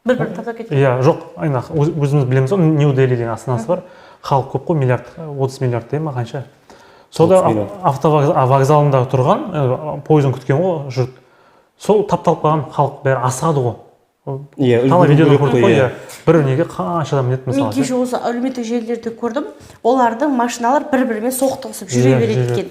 Speaker 2: Бір-бір таптап кеткен.
Speaker 3: Иә, жоқ, енді өзіміз білеміз ғой, Нью-Дели деген астанасы бар. Халық көп қой, миллиард, 30 миллиард дей ма, қанша? Сонда
Speaker 1: 30 миллиард.
Speaker 3: Вокзалында тұрған, пойызын күткен ғой жұрт. Сол тапталып қалған халық бәрі асығады ғой.
Speaker 1: Иә,
Speaker 3: Талай
Speaker 1: үлгеру
Speaker 3: видеода
Speaker 1: керек
Speaker 3: көрдік
Speaker 1: қой,
Speaker 3: қой,
Speaker 1: иә.
Speaker 3: иә. Бір неге қанша адам мінеді
Speaker 2: Мен
Speaker 3: мысалы,
Speaker 2: кеше осы әлеуметтік желілерде көрдім, олардың машиналар бір-бірімен соқтығысып жүре
Speaker 3: Иә,
Speaker 2: береді
Speaker 3: жүре
Speaker 2: екен.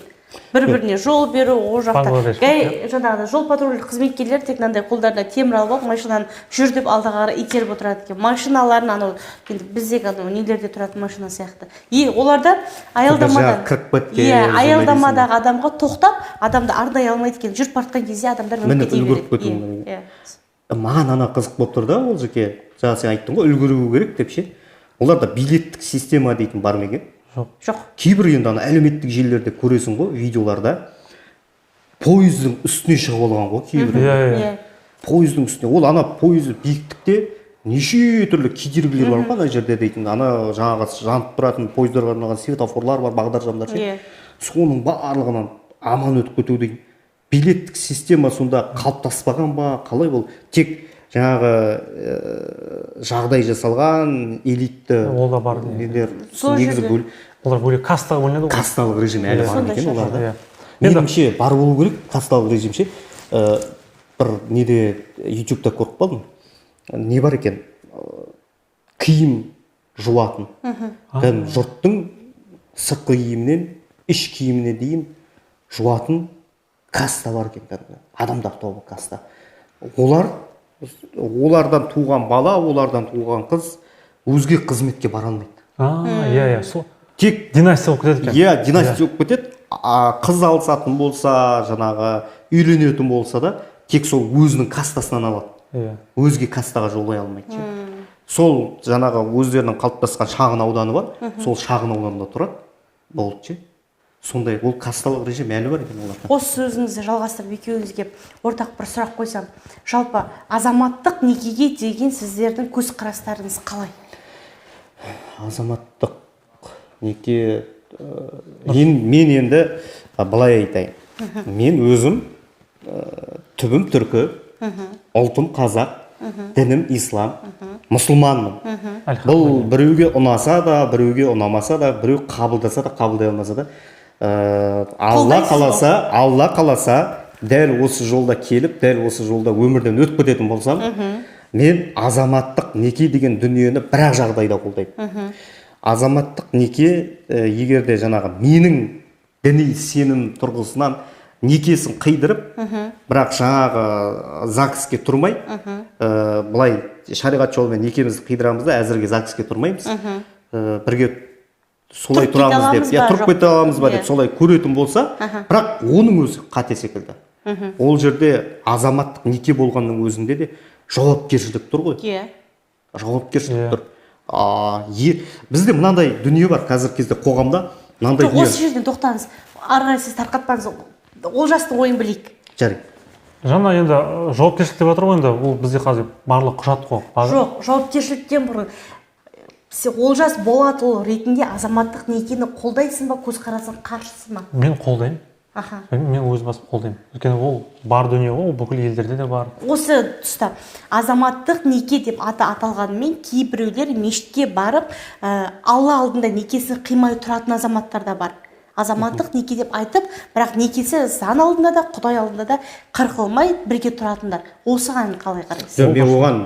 Speaker 2: Бір біріне жол беру ол жақта.
Speaker 3: Бангладеш,
Speaker 2: Гай жаңағыдай жол патрульдік қызметкерлер тек мынандай қолдарына темір алып алып, машинаны жүр деп алдыға қарай итеріп отырады екен. Машиналарын анау енді біздегі анау нелерде тұратын машина сияқты. И оларда аялдамадан
Speaker 1: жаңағы кіріп кеткен,
Speaker 2: иә,
Speaker 1: сондай
Speaker 2: аялдамадағы адамға тоқтап, адамды ардай алмайды екен. Жүріп бара жатқан кезде адамдар мініп
Speaker 1: Мініп
Speaker 2: кете
Speaker 1: үлгеріп
Speaker 2: береді.
Speaker 1: кетуі
Speaker 2: Иә,
Speaker 1: мүмкін.
Speaker 2: иә.
Speaker 1: Маған ана қызық болып тұр да, ол жеке жаңа сен айттың ғой, үлгеру керек деп ше. Оларда билеттік система дейтін бар ма екен?
Speaker 3: Жоқ.
Speaker 2: Жоқ.
Speaker 1: Кейбір енді ана әлеуметтік желілерде көресің ғой, видеоларда пойыздың үстіне шығып алған ғой кейбір.
Speaker 3: Иә, иә.
Speaker 2: Иә.
Speaker 1: Пойыздың үстіне, ол ана пойыз биіктікте неше түрлі кедергілер бар ғой ана жерде дейтін, ана жаңағы жанып тұратын пойыздарға арналған светофорлар бар, бағдаршамдар ше.
Speaker 2: Иә.
Speaker 1: Соның барлығынан аман өтіп кету деген билеттік система сонда қалыптаспаған ба, қалай ол? Тек жаңағы жағдай жасалған элитті
Speaker 3: Ол да бар.
Speaker 1: нелер
Speaker 2: Сол
Speaker 1: негізі
Speaker 2: жерде.
Speaker 3: Олар бөлек кастаға бөлінеді ғой.
Speaker 1: Касталық режим әлі бар
Speaker 2: Сондай
Speaker 1: екен
Speaker 2: шығар.
Speaker 1: оларда.
Speaker 3: Иә. Енді
Speaker 1: Меніңше бар болу керек касталық режим ше. Бір неде ютубта көріп қалдым, не бар екен, киім жуатын, кәдімгі жұрттың сыртқы киімінен іш киіміне дейін жуатын каста бар екен, кәдімгі адамдар тобы каста. Олардан туған бала, олардан туған қыз өзге қызметке бара алмайды.
Speaker 3: А, иә, иә, сол
Speaker 1: Тек
Speaker 3: династия болып кетеді екен.
Speaker 1: Иә, династия болып кетеді. Қыз алысатын болса, жаңағы үйленетін болса да, тек сол өзінің кастасынан алады. Өзге кастаға жолай алмайды ше. Сол жаңағы өздерінің қалыптасқан шағын ауданы бар, сол шағын ауданда тұрады, болды ше. Сондай ол касталық режим әлі бар екен оларда.
Speaker 2: Осы сөзіңізді жалғастырып, екеуіңізге ортақ бір сұрақ қойсам, жалпы азаматтық некеге деген сіздердің көзқарастарыңыз қалай?
Speaker 1: Азаматтық неке, мен енді былай айтайын. Мен өзім түбім түркі, ұлтым қазақ, дінім ислам, мұсылманмын. Бұл біреуге ұнаса да, біреуге ұнамаса да, біреу қабылдаса да, қабылдай алмаса да, Алла
Speaker 2: Қолдайсыз ғой.
Speaker 1: қаласа, Алла қаласа, дәл осы жолда келіп, дәл осы жолда өмірден өтіп кететін болсам, мен азаматтық неке деген дүниені бір-ақ жағдайда қолдаймын. Азаматтық неке, егер де жаңағы менің діни сенім тұрғысынан некесін қидырып, бірақ жаңағы ЗАГСке тұрмай, былай шариғат жолымен некемізді қидырамыз да, әзірге ЗАГСке тұрмаймыз. Бірге солай
Speaker 2: Тұрып кете
Speaker 1: тұрамыз деп,
Speaker 2: аламыз
Speaker 1: иә,
Speaker 2: ба,
Speaker 1: тұрып
Speaker 2: жоқ?
Speaker 1: кете аламыз ба деп
Speaker 2: Иә.
Speaker 1: солай көретін болса, бірақ оның өзі қате секілді. Ол жерде азаматтық неке болғанның өзінде де жауапкершілік тұр ғой.
Speaker 2: Иә.
Speaker 1: Жауапкершілік
Speaker 3: Иә.
Speaker 1: тұр. Бізде мынандай дүние бар қазіргі кезде қоғамда, мынандай
Speaker 2: Жоқ,
Speaker 1: дүние.
Speaker 2: осы жерден тоқтаңыз. Ары қарай сіз тарқатпаңыз. Олжастың ойын білейік.
Speaker 1: Жарайды.
Speaker 3: Жаңа енді жауапкершілік деп жатыр ғой енді, ол бізде қазір барлық құжат қой.
Speaker 2: Жоқ, жауапкершіліктен бұрын Олжас Болатұлы ретінде азаматтық некені қолдайсың ба, көзқарасың қарсысың ба?
Speaker 3: Мен қолдаймын. Мен өз басым қолдаймын. Өйткені ол бар дүние ғой, ол бүкіл елдерде де бар.
Speaker 2: Осы тұста азаматтық неке деп аты аталғанымен кейбіреулер мешітке барып, Алла алдында некесін қимай тұратын азаматтар да бар. Азаматтық неке деп айтып, бірақ некесі заң алдында да, Құдай алдында да қырқылмай бірге тұратындар. Осыған қалай қарайсыз?
Speaker 1: Жоқ,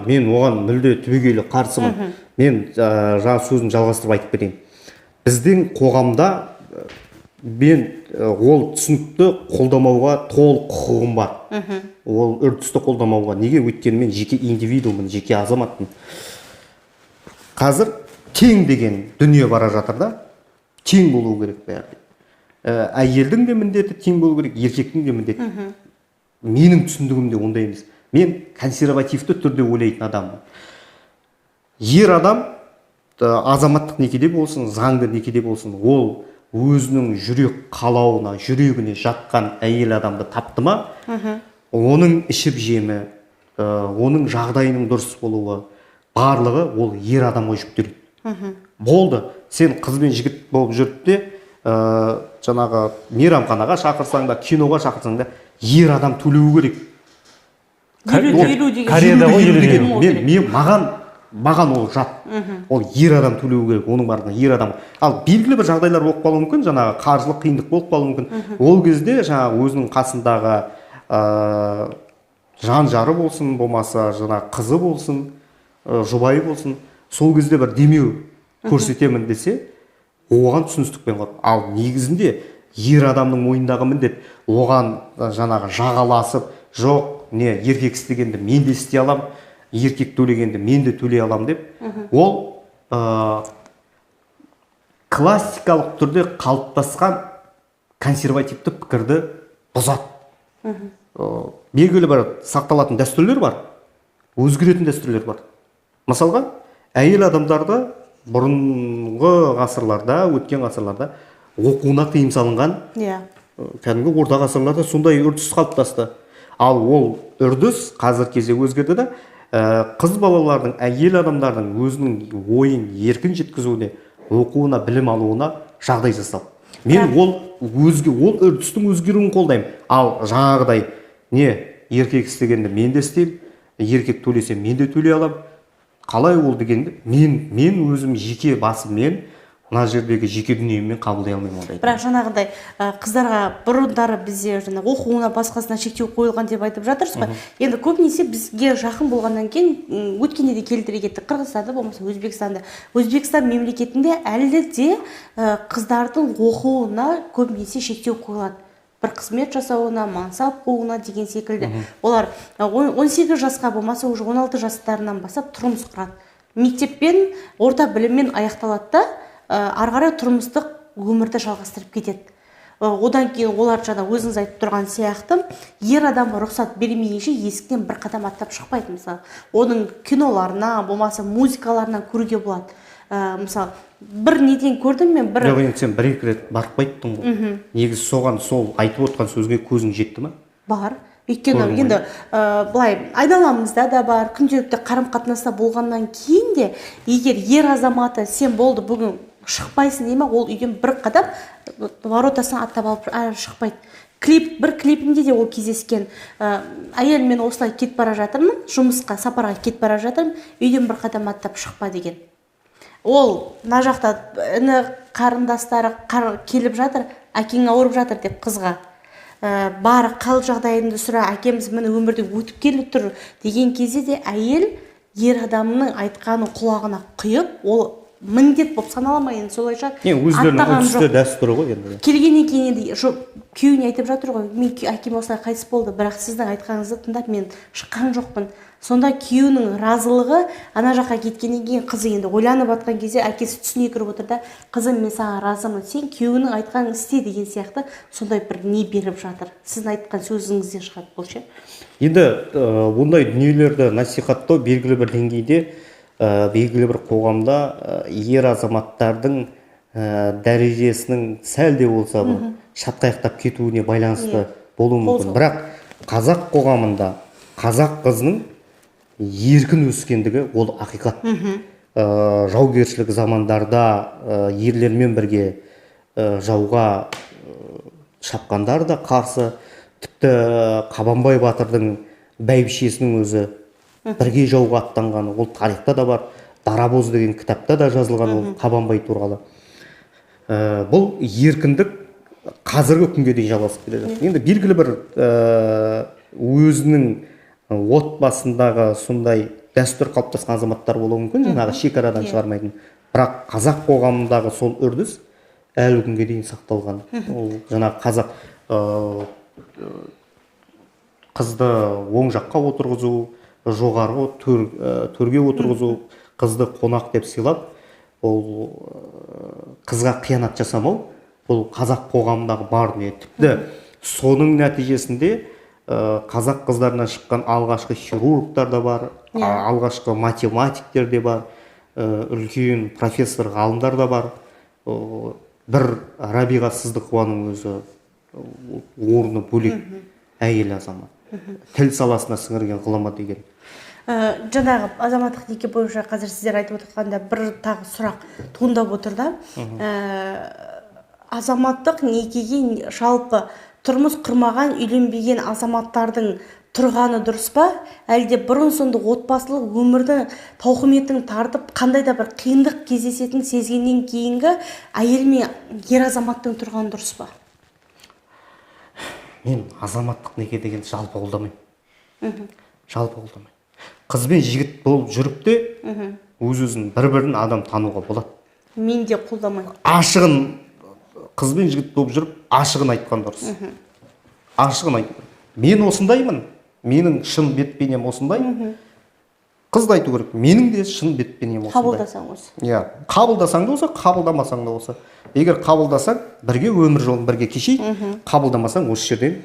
Speaker 1: мен оған мүлде түбегейлі қарсымын. Мен жаңа сөзімді жалғастырып айтып кетейін. Біздің қоғамда мен ол түсінікті қолдамауға толық құқығым бар. Ол үрдісті қолдамауға. Неге? Өйткені мен жеке индивидууммын, жеке азаматпын. Қазір тең деген дүние бара жатыр да, тең болу керек бәрі. Әйелдің де міндеті тең болу керек, еркектің де міндеті. Менің түсіндігімде ондай емес. Мен консервативті түрде ойлайтын адаммын. Ер адам, азаматтық некеде болсын, заңды некеде болсын, ол өзінің жүрек қалауына, жүрегіне жатқан әйел адамды тапты ма, оның ішіп жемі, оның жағдайының дұрыс болуы, барлығы ол ер адамға жүктеледі. Болды, сен қыз бен жігіт болып жүріп те, жаңағы мейрамханаға шақырсаң да, киноға шақырсаң да, ер адам төлеу керек.
Speaker 2: Елу елу деген
Speaker 3: Кореяда ғой,
Speaker 1: Елу
Speaker 3: елу
Speaker 1: деген.
Speaker 3: деген.
Speaker 1: Маған ол жат. Ол ер адам төлеу керек, оның барлығына ер адам. Ал белгілі бір жағдайлар болып қалуы мүмкін, жаңағы қаржылық қиындық болып қалуы мүмкін. Ол кезде жаңағы өзінің қасындағы, жан жары болсын, болмаса жаңағы қызы болсын, жұбайы болсын, сол кезде бір демеу көрсетемін десе, оған түсіністікпен қарау. Ал негізінде Ер адамның мойнындағы міндет. Оған жаңағы жағаласып, жоқ, не, еркек істегенді мен де істей алам, еркек төлегенді мен де төлей алам деп. Ол классикалық түрде қалыптасқан консервативті пікірді бұзады. Белгілі бір сақталатын дәстүрлер бар, өзгеретін дәстүрлер бар. Мысалға, әйел адамдарды бұрынғы ғасырларда, өткен ғасырларда оқуына тыйым салынған. Кәдімгі орта ғасырларда сондай үрдіс қалыптасты. Ал ол үрдіс қазіргі кезде өзгерді да, қыз балалардың, әйел адамдардың өзінің ойын еркін жеткізуіне, оқуына, білім алуына жағдай жасалды. Мен ол өзге ол үрдістің өзгеруін қолдаймын. Ал жаңағыдай не, еркек істегенді мен де істеймін, еркек төлесе мен де төлей аламын, қалай ол дегенді мен өзім жеке басыммен, мына жердегі жеке дүниеммен қабылдай алмаймын ондайды.
Speaker 2: Бірақ жаңағыдай қыздарға бұрындары бізде жаңа оқуына, басқасына шектеу қойылған деп айтып жатырсыз ғой. Енді көбінесе бізге жақын болғаннан кейін өткенде де келтіре кеттік Қырғызстанда, болмаса Өзбекстанда. Өзбекстан мемлекетінде әлі де қыздардың оқуына көбінесе шектеу қойылады, бір қызмет жасауына, мансап қууына деген секілді. Олар 18 жасқа, болмаса уже 16 жастарынан бастап тұрмыс құрады, мектеппен, орта біліммен аяқталады да, ары қарай тұрмыстық өмірді жалғастырып кетеді. Одан кейін олар жаңа өзіңіз айтып тұрған сияқты ер адам рұқсат бермейінше есіктен бір қадам аттап шықпайды. Мысалы, оның киноларына, болмаса музыкаларынан көруге болады. Мысалы, бір неден көрдім мен бір.
Speaker 1: Жоқ, енді сен бір екі рет барып қайттың ғой. Негізі соған, сол айтып отқан сөзге көзің жетті ма?
Speaker 2: Бар, өйткені
Speaker 1: Көрдің ғой.
Speaker 2: енді былай айналамызда да бар, күнделікті қарым қатынаста болғаннан кейін де, егер ер азаматы «сен болды, бүгін шықпайсың» дей ма, ол үйден бір қадам воротасынан аттап алып әрі шықпайды. Клип, бір клипінде де ол кездескен. Әйел «мен осылай кетіп бара жатырмын, жұмысқа сапарға кетіп бара жатырмын, үйден бір қадам аттап шықпа» деген. Ол мына жақта іні қарындастары келіп жатыр, «әкең ауырып жатыр» деп қызға, бар, қал жағдайыңды сұра, әкеміз міне өмірде өтіп келіп тұр деген кезде де әйел ер адамның айтқанын құлағына құйып, ол міндет болып санала ма енді, солай шығар.
Speaker 1: Не, өздерінің
Speaker 2: аттаған
Speaker 1: үрдісті
Speaker 2: жоқ.
Speaker 1: Дәстүрі ғой енді.
Speaker 2: Келгеннен кейін енді күйеуіне айтып жатыр ғой: «Мен әкем осылай қайтыс болды, бірақ сіздің айтқаныңызды тыңдап мен шыққан жоқпын». Сонда күйеуінің разылығы. Ана жаққа кеткеннен кейін қызы енді ойланып жатқан кезде әкесі түсіне кіріп отыр да: «Қызым, мен саған разымын, сен күйеуіңнің айтқанын істе» деген сияқты сондай бір не беріп жатыр. Сіздің айтқан сөзіңізден шығады бұл ше.
Speaker 1: Енді ондай дүниелерді насихаттау белгілі бір деңгейде, белгілі бір қоғамда ер азаматтардың дәрежесінің сәл де болса бір шатқаяқтап кетуіне байланысты болуы мүмкін.
Speaker 2: Қозғау.
Speaker 1: Бірақ қазақ қоғамында қазақ қызының еркін өскендігі ол ақиқат. Жаугершілік замандарда ерлермен бірге жауға шапқандар да қарсы, тіпті Қабанбай батырдың бәйбішесінің өзі бірге жауға аттанған, ол тарихта да бар, «Дарабоз» деген кітапта да жазылған ол Қабанбай туралы. Бұл еркіндік қазіргі күнге дейін жалғасып келе жатыр. Енді белгілі бір өзінің отбасындағы сондай дәстүр қалыптасқан азаматтар болуы мүмкін, жаңағы шекарадан шығармайтын. Бірақ қазақ қоғамындағы сол үрдіс әлі күнге дейін сақталған. Ол жаңағы қазақ қызды оң жаққа отырғызу, жоғарғы төрге отырғызу, қызды қонақ деп сыйлап, ол қызға қиянат жасамау, бұл қазақ қоғамындағы бар дүние. Тіпті соның нәтижесінде қазақ қыздарынан шыққан алғашқы хирургтар да бар, алғашқы математиктер де бар, үлкен профессор ғалымдар да бар. Бір Рабиға Сыздықованың өзі орны бөлек әйел азамат, тіл саласына сіңірген ғылымы деген.
Speaker 2: Жаңағы азаматтық неке бойынша қазір сіздер айтып отырғанда бір тағы сұрақ туындап отыр да. Азаматтық некеге жалпы тұрмыс құрмаған, үйленбеген азаматтардың тұрғаны дұрыс па, әлде бұрын соңды отбасылық өмірді тауқыметін тартып, қандай да бір қиындық кездесетінін сезгеннен кейінгі әйел мен ер азаматтың тұрғаны дұрыс па?
Speaker 1: Мен азаматтық неке дегенді жалпы қолдамаймын, жалпы қолдамаймын. Қыз бен жігіт болып жүріп те өз өзін, бір бірін адам тануға болады.
Speaker 2: Мен де қолдамаймын.
Speaker 1: Ашығын Қыз бен жігіт болып жүріп, ашығын айтқан дұрыс. Ашығын айту керек: мен осындаймын, менің шын бет бейнем осындай. Қыз да айту керек: менің де шын бет бейнем осындай.
Speaker 2: Қабылдасаң, осы.
Speaker 1: Иә, қабылдасаң да осы, қабылдамасаң да осы. Егер қабылдасаң, бірге өмір жолын бірге кешейік, қабылдамасаң, осы жерден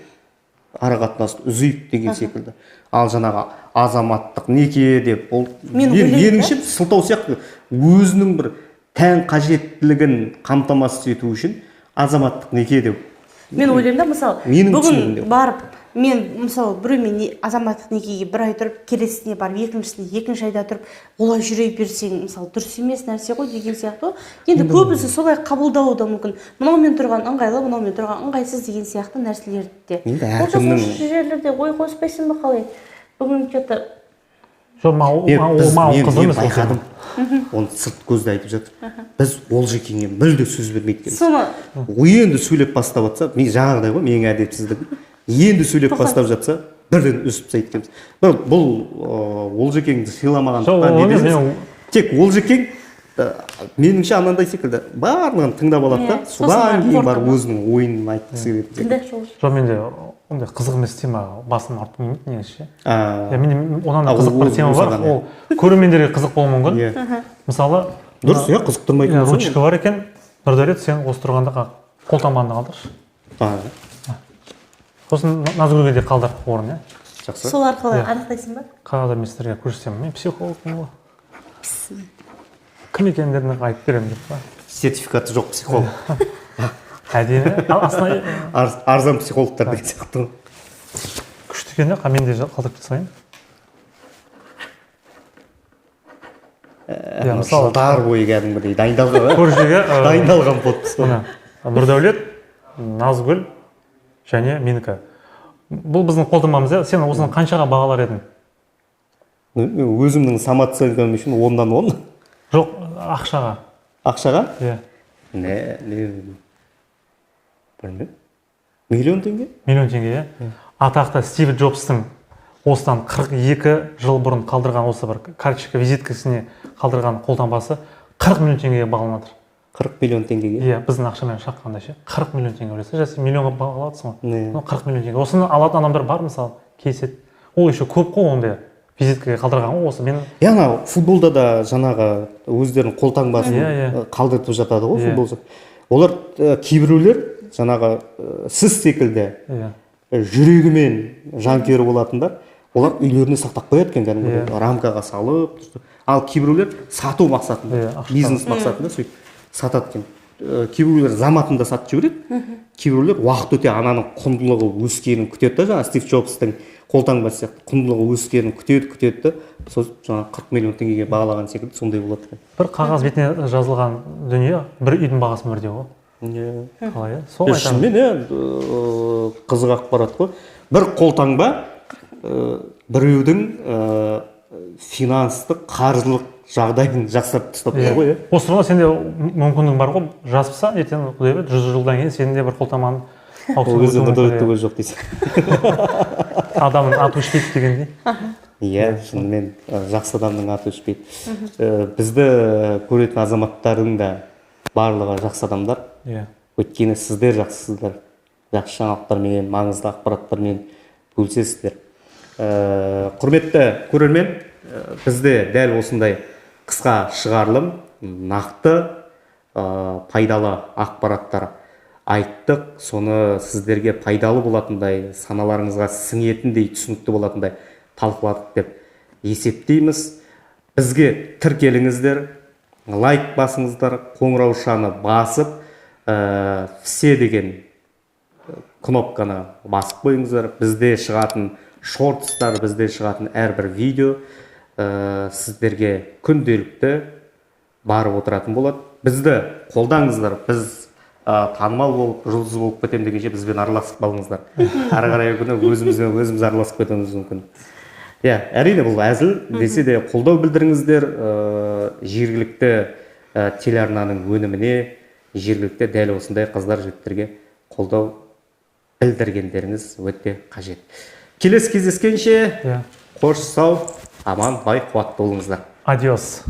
Speaker 1: ара қатынасты үзейік деген секілді. Ал жаңағы азаматтық неке деп, ол
Speaker 2: Мен ойлаймын да.
Speaker 1: меніңше, сылтау сияқты. Өзінің бір тән қажеттілігін қамтамасыз ету үшін азаматтық неке деп.
Speaker 2: Мен ойлаймын да, мысалы,
Speaker 1: Менің
Speaker 2: бүгін
Speaker 1: түсінігімде.
Speaker 2: барып, мен, мысалы, біреумен азаматтық некеге бір ай тұрып, келесісіне барып, екіншісіне екінші айда тұрып, олай жүре берсең, мысалы, дұрыс емес нәрсе ғой деген сияқты ғой. Енді көбісі солай қабылдауы да мүмкін: мынаумен тұрған ыңғайлы, мынаумен тұрған ыңғайсыз деген сияқты нәрселерді де.
Speaker 1: Енді
Speaker 2: Олжас, осы жерлерде ой қоспайсың ба, қалай бүгін че то?
Speaker 3: Жоқ, маған
Speaker 1: Мен, біз,
Speaker 3: маған
Speaker 1: мен,
Speaker 3: қызық
Speaker 1: мен
Speaker 3: емес ол
Speaker 1: байқадым,
Speaker 3: тема.
Speaker 1: оны сырт көзді айтып жатыр. Біз Олжекеңе мүлде сөз бермейді екенбіз.
Speaker 2: Соны.
Speaker 1: Енді сөйлеп бастап жатса, мен жаңағыдай ғой, менің әдепсіздігім, енді сөйлеп бастап жатса, бірден үзіп тастайды екенбіз. Бірақ бұл Олжекеңді сыйламағандықтан
Speaker 3: Жоқ, ол
Speaker 1: не
Speaker 3: емес,
Speaker 1: емес.
Speaker 3: мен
Speaker 1: Тек Олжекең, меніңше, анандай секілді барлығын тыңдап алады да,
Speaker 2: Иә, сосын
Speaker 1: содан
Speaker 2: барып
Speaker 1: кейін барып
Speaker 2: қорытынды.
Speaker 1: өзінің ойын айтқысы келетін секілді.
Speaker 2: Тыңдайықшы, Олжас.
Speaker 3: Жоқ, менде ондай қызық емес тема, басым артып келмейді негізі ше.
Speaker 1: А,
Speaker 3: Иә, менде одан да
Speaker 1: А,
Speaker 3: қызық бір тема бар.
Speaker 1: саған,
Speaker 3: Ол көрермендерге қызық болуы мүмкін. Мысалы,
Speaker 1: Дұрыс, иә, қызықтырмайтын
Speaker 3: иә,
Speaker 1: болса.
Speaker 3: Ручка бар екен. Нұрдәулет, сен осы тұрғанда қолтаңбаңды қалдыршы. Сосын Назгүлге де қалдыр орын, иә.
Speaker 1: Жақсы.
Speaker 2: Сол арқылы
Speaker 3: Иә.
Speaker 2: анықтайсың ба?
Speaker 3: Қазір мен сіздерге көрсетемін, мен психологпын ғой, кім екендерін айтып беремін деп па.
Speaker 1: Сертификаты жоқ психолог.
Speaker 3: Әдемі. Ал астына
Speaker 1: Арзан психологтар деген сияқты ғой.
Speaker 3: Күшті екен, иә. Мен де қалдырып кете салайын, иә. Мысалы,
Speaker 1: Жылдар бойы кәдімгідей дайындалған,
Speaker 3: көршіге
Speaker 1: дайындалған подпись қой.
Speaker 3: Міне, Нұрдәулет, Назгүл және менікі. Бұл біздің қолтаңбамыз, иә. Сен осыны қаншаға бағалар едің?
Speaker 1: Мен өзімнің самооценкам үшін 10-дан 10.
Speaker 3: Жоқ, ақшаға.
Speaker 1: Ақшаға?
Speaker 3: Иә.
Speaker 1: Не, білмеймін, миллион теңге.
Speaker 3: Миллион теңге, иә. Атақты Стив Джобстың осыдан 42 жыл бұрын қалдырған осы бір карточка, визиткасіне қалдырған қолтаңбасы 40 миллион теңгеге бағаланып жатыр.
Speaker 1: 40 миллион теңгеге?
Speaker 3: Иә, біздің ақшамен шаққанда ше, 40 миллион теңге. Ойласа, сен миллионға бағалап жатрсың ғой.
Speaker 1: Не.
Speaker 3: Ну, 40 миллион теңге. Осыны алатын адамдар бар, мысалы, келіседі. Ол еще көп қой, ондай визиткаға қалдырған ғой осы мен.
Speaker 1: Иә, анау футболда да жаңағы өздерінің қолтаңбасын
Speaker 3: Иә, иә.
Speaker 1: Қалдыртып жатады ғой футболшы. Олар, кейбіреулер жаңағы, сіз секілді жүрегімен жанкүйер болатындар, олар үйлеріне сақтап қояды екен кәдімгідей, рамкаға салып. Ал кейбіреулер сату мақсатында,
Speaker 3: Иә, ақша.
Speaker 1: бизнес мақсатында сөйтіп сатады екен. Кейбіреулер заматында сатып жібереді, кейбіреулер уақыт өте ананың құндылығы өскенін күтеді да, жаңағы Стив Джобстың қолтаңбасы сияқты құндылығы өскенін күтеді, күтеді да, сосын жаңағы 40 миллион теңгеге бағалаған секілді сондай болады екен.
Speaker 3: Бір қағаз бетіне жазылған дүние бір үйдің бағасы бірдей ғой. Қалай, иә, сол айтамын.
Speaker 1: Шынымен, иә, қызық ақпарат қой. Бір қолтаңба біреудің финанстық, қаржылық жағдайын жақсартып тастап тұр ғой, иә.
Speaker 3: Осы тұрғыда сенде мүмкіндігің бар ғой, жазыпса, ертең, құдай біледі, 100 жылдан кейін сенің де бір қолтаңбаң
Speaker 1: Ол
Speaker 3: аукционға
Speaker 1: кезде
Speaker 3: өтуі мүмкін,
Speaker 1: Нұрдәулетте
Speaker 3: иә.
Speaker 1: көз жоқ дейсің.
Speaker 3: Адамның аты өшпейді дегендей.
Speaker 1: Иә, шынымен, жақсы адамның аты өшпейді. Бізді көретін азаматтардың да барлығы жақсы адамдар, өйткені сіздер жақсысыздар, жақсы жаңалықтарменен, маңызды ақпараттармен бөлісесіздер. Құрметті көрермен, бізде дәл осындай қысқа шығарылым, нақты, пайдалы ақпараттар айттық. Соны сіздерге пайдалы болатындай, саналарыңызға сіңетіндей, түсінікті болатындай талқыладық деп есептейміз. Бізге тіркеліңіздер, лайк басыңыздар, қоңыраушаны басып, все деген кнопканы басып қойыңыздар. Бізде шығатын шортстар, бізде шығатын әрбір видео сіздерге күнделікті барып отыратын болады. Бізді қолдаңыздар. Біз танымал болып, жұлдыз болып кетемін дегенше, бізбен араласып қалыңыздар. Ары қарай күні өзімізбен өзіміз араласып кетуіміз мүмкін. Иә, әрине, бұл әзіл десе де, қолдау білдіріңіздер жергілікті телеарнаның өніміне, жергілікті дәл осындай қыздар, жігіттерге қолдау білдіргендеріңіз өте қажет. Келесі кездескенше, қош, сау, аман, бай, қуатты болыңыздар.
Speaker 3: Адиос.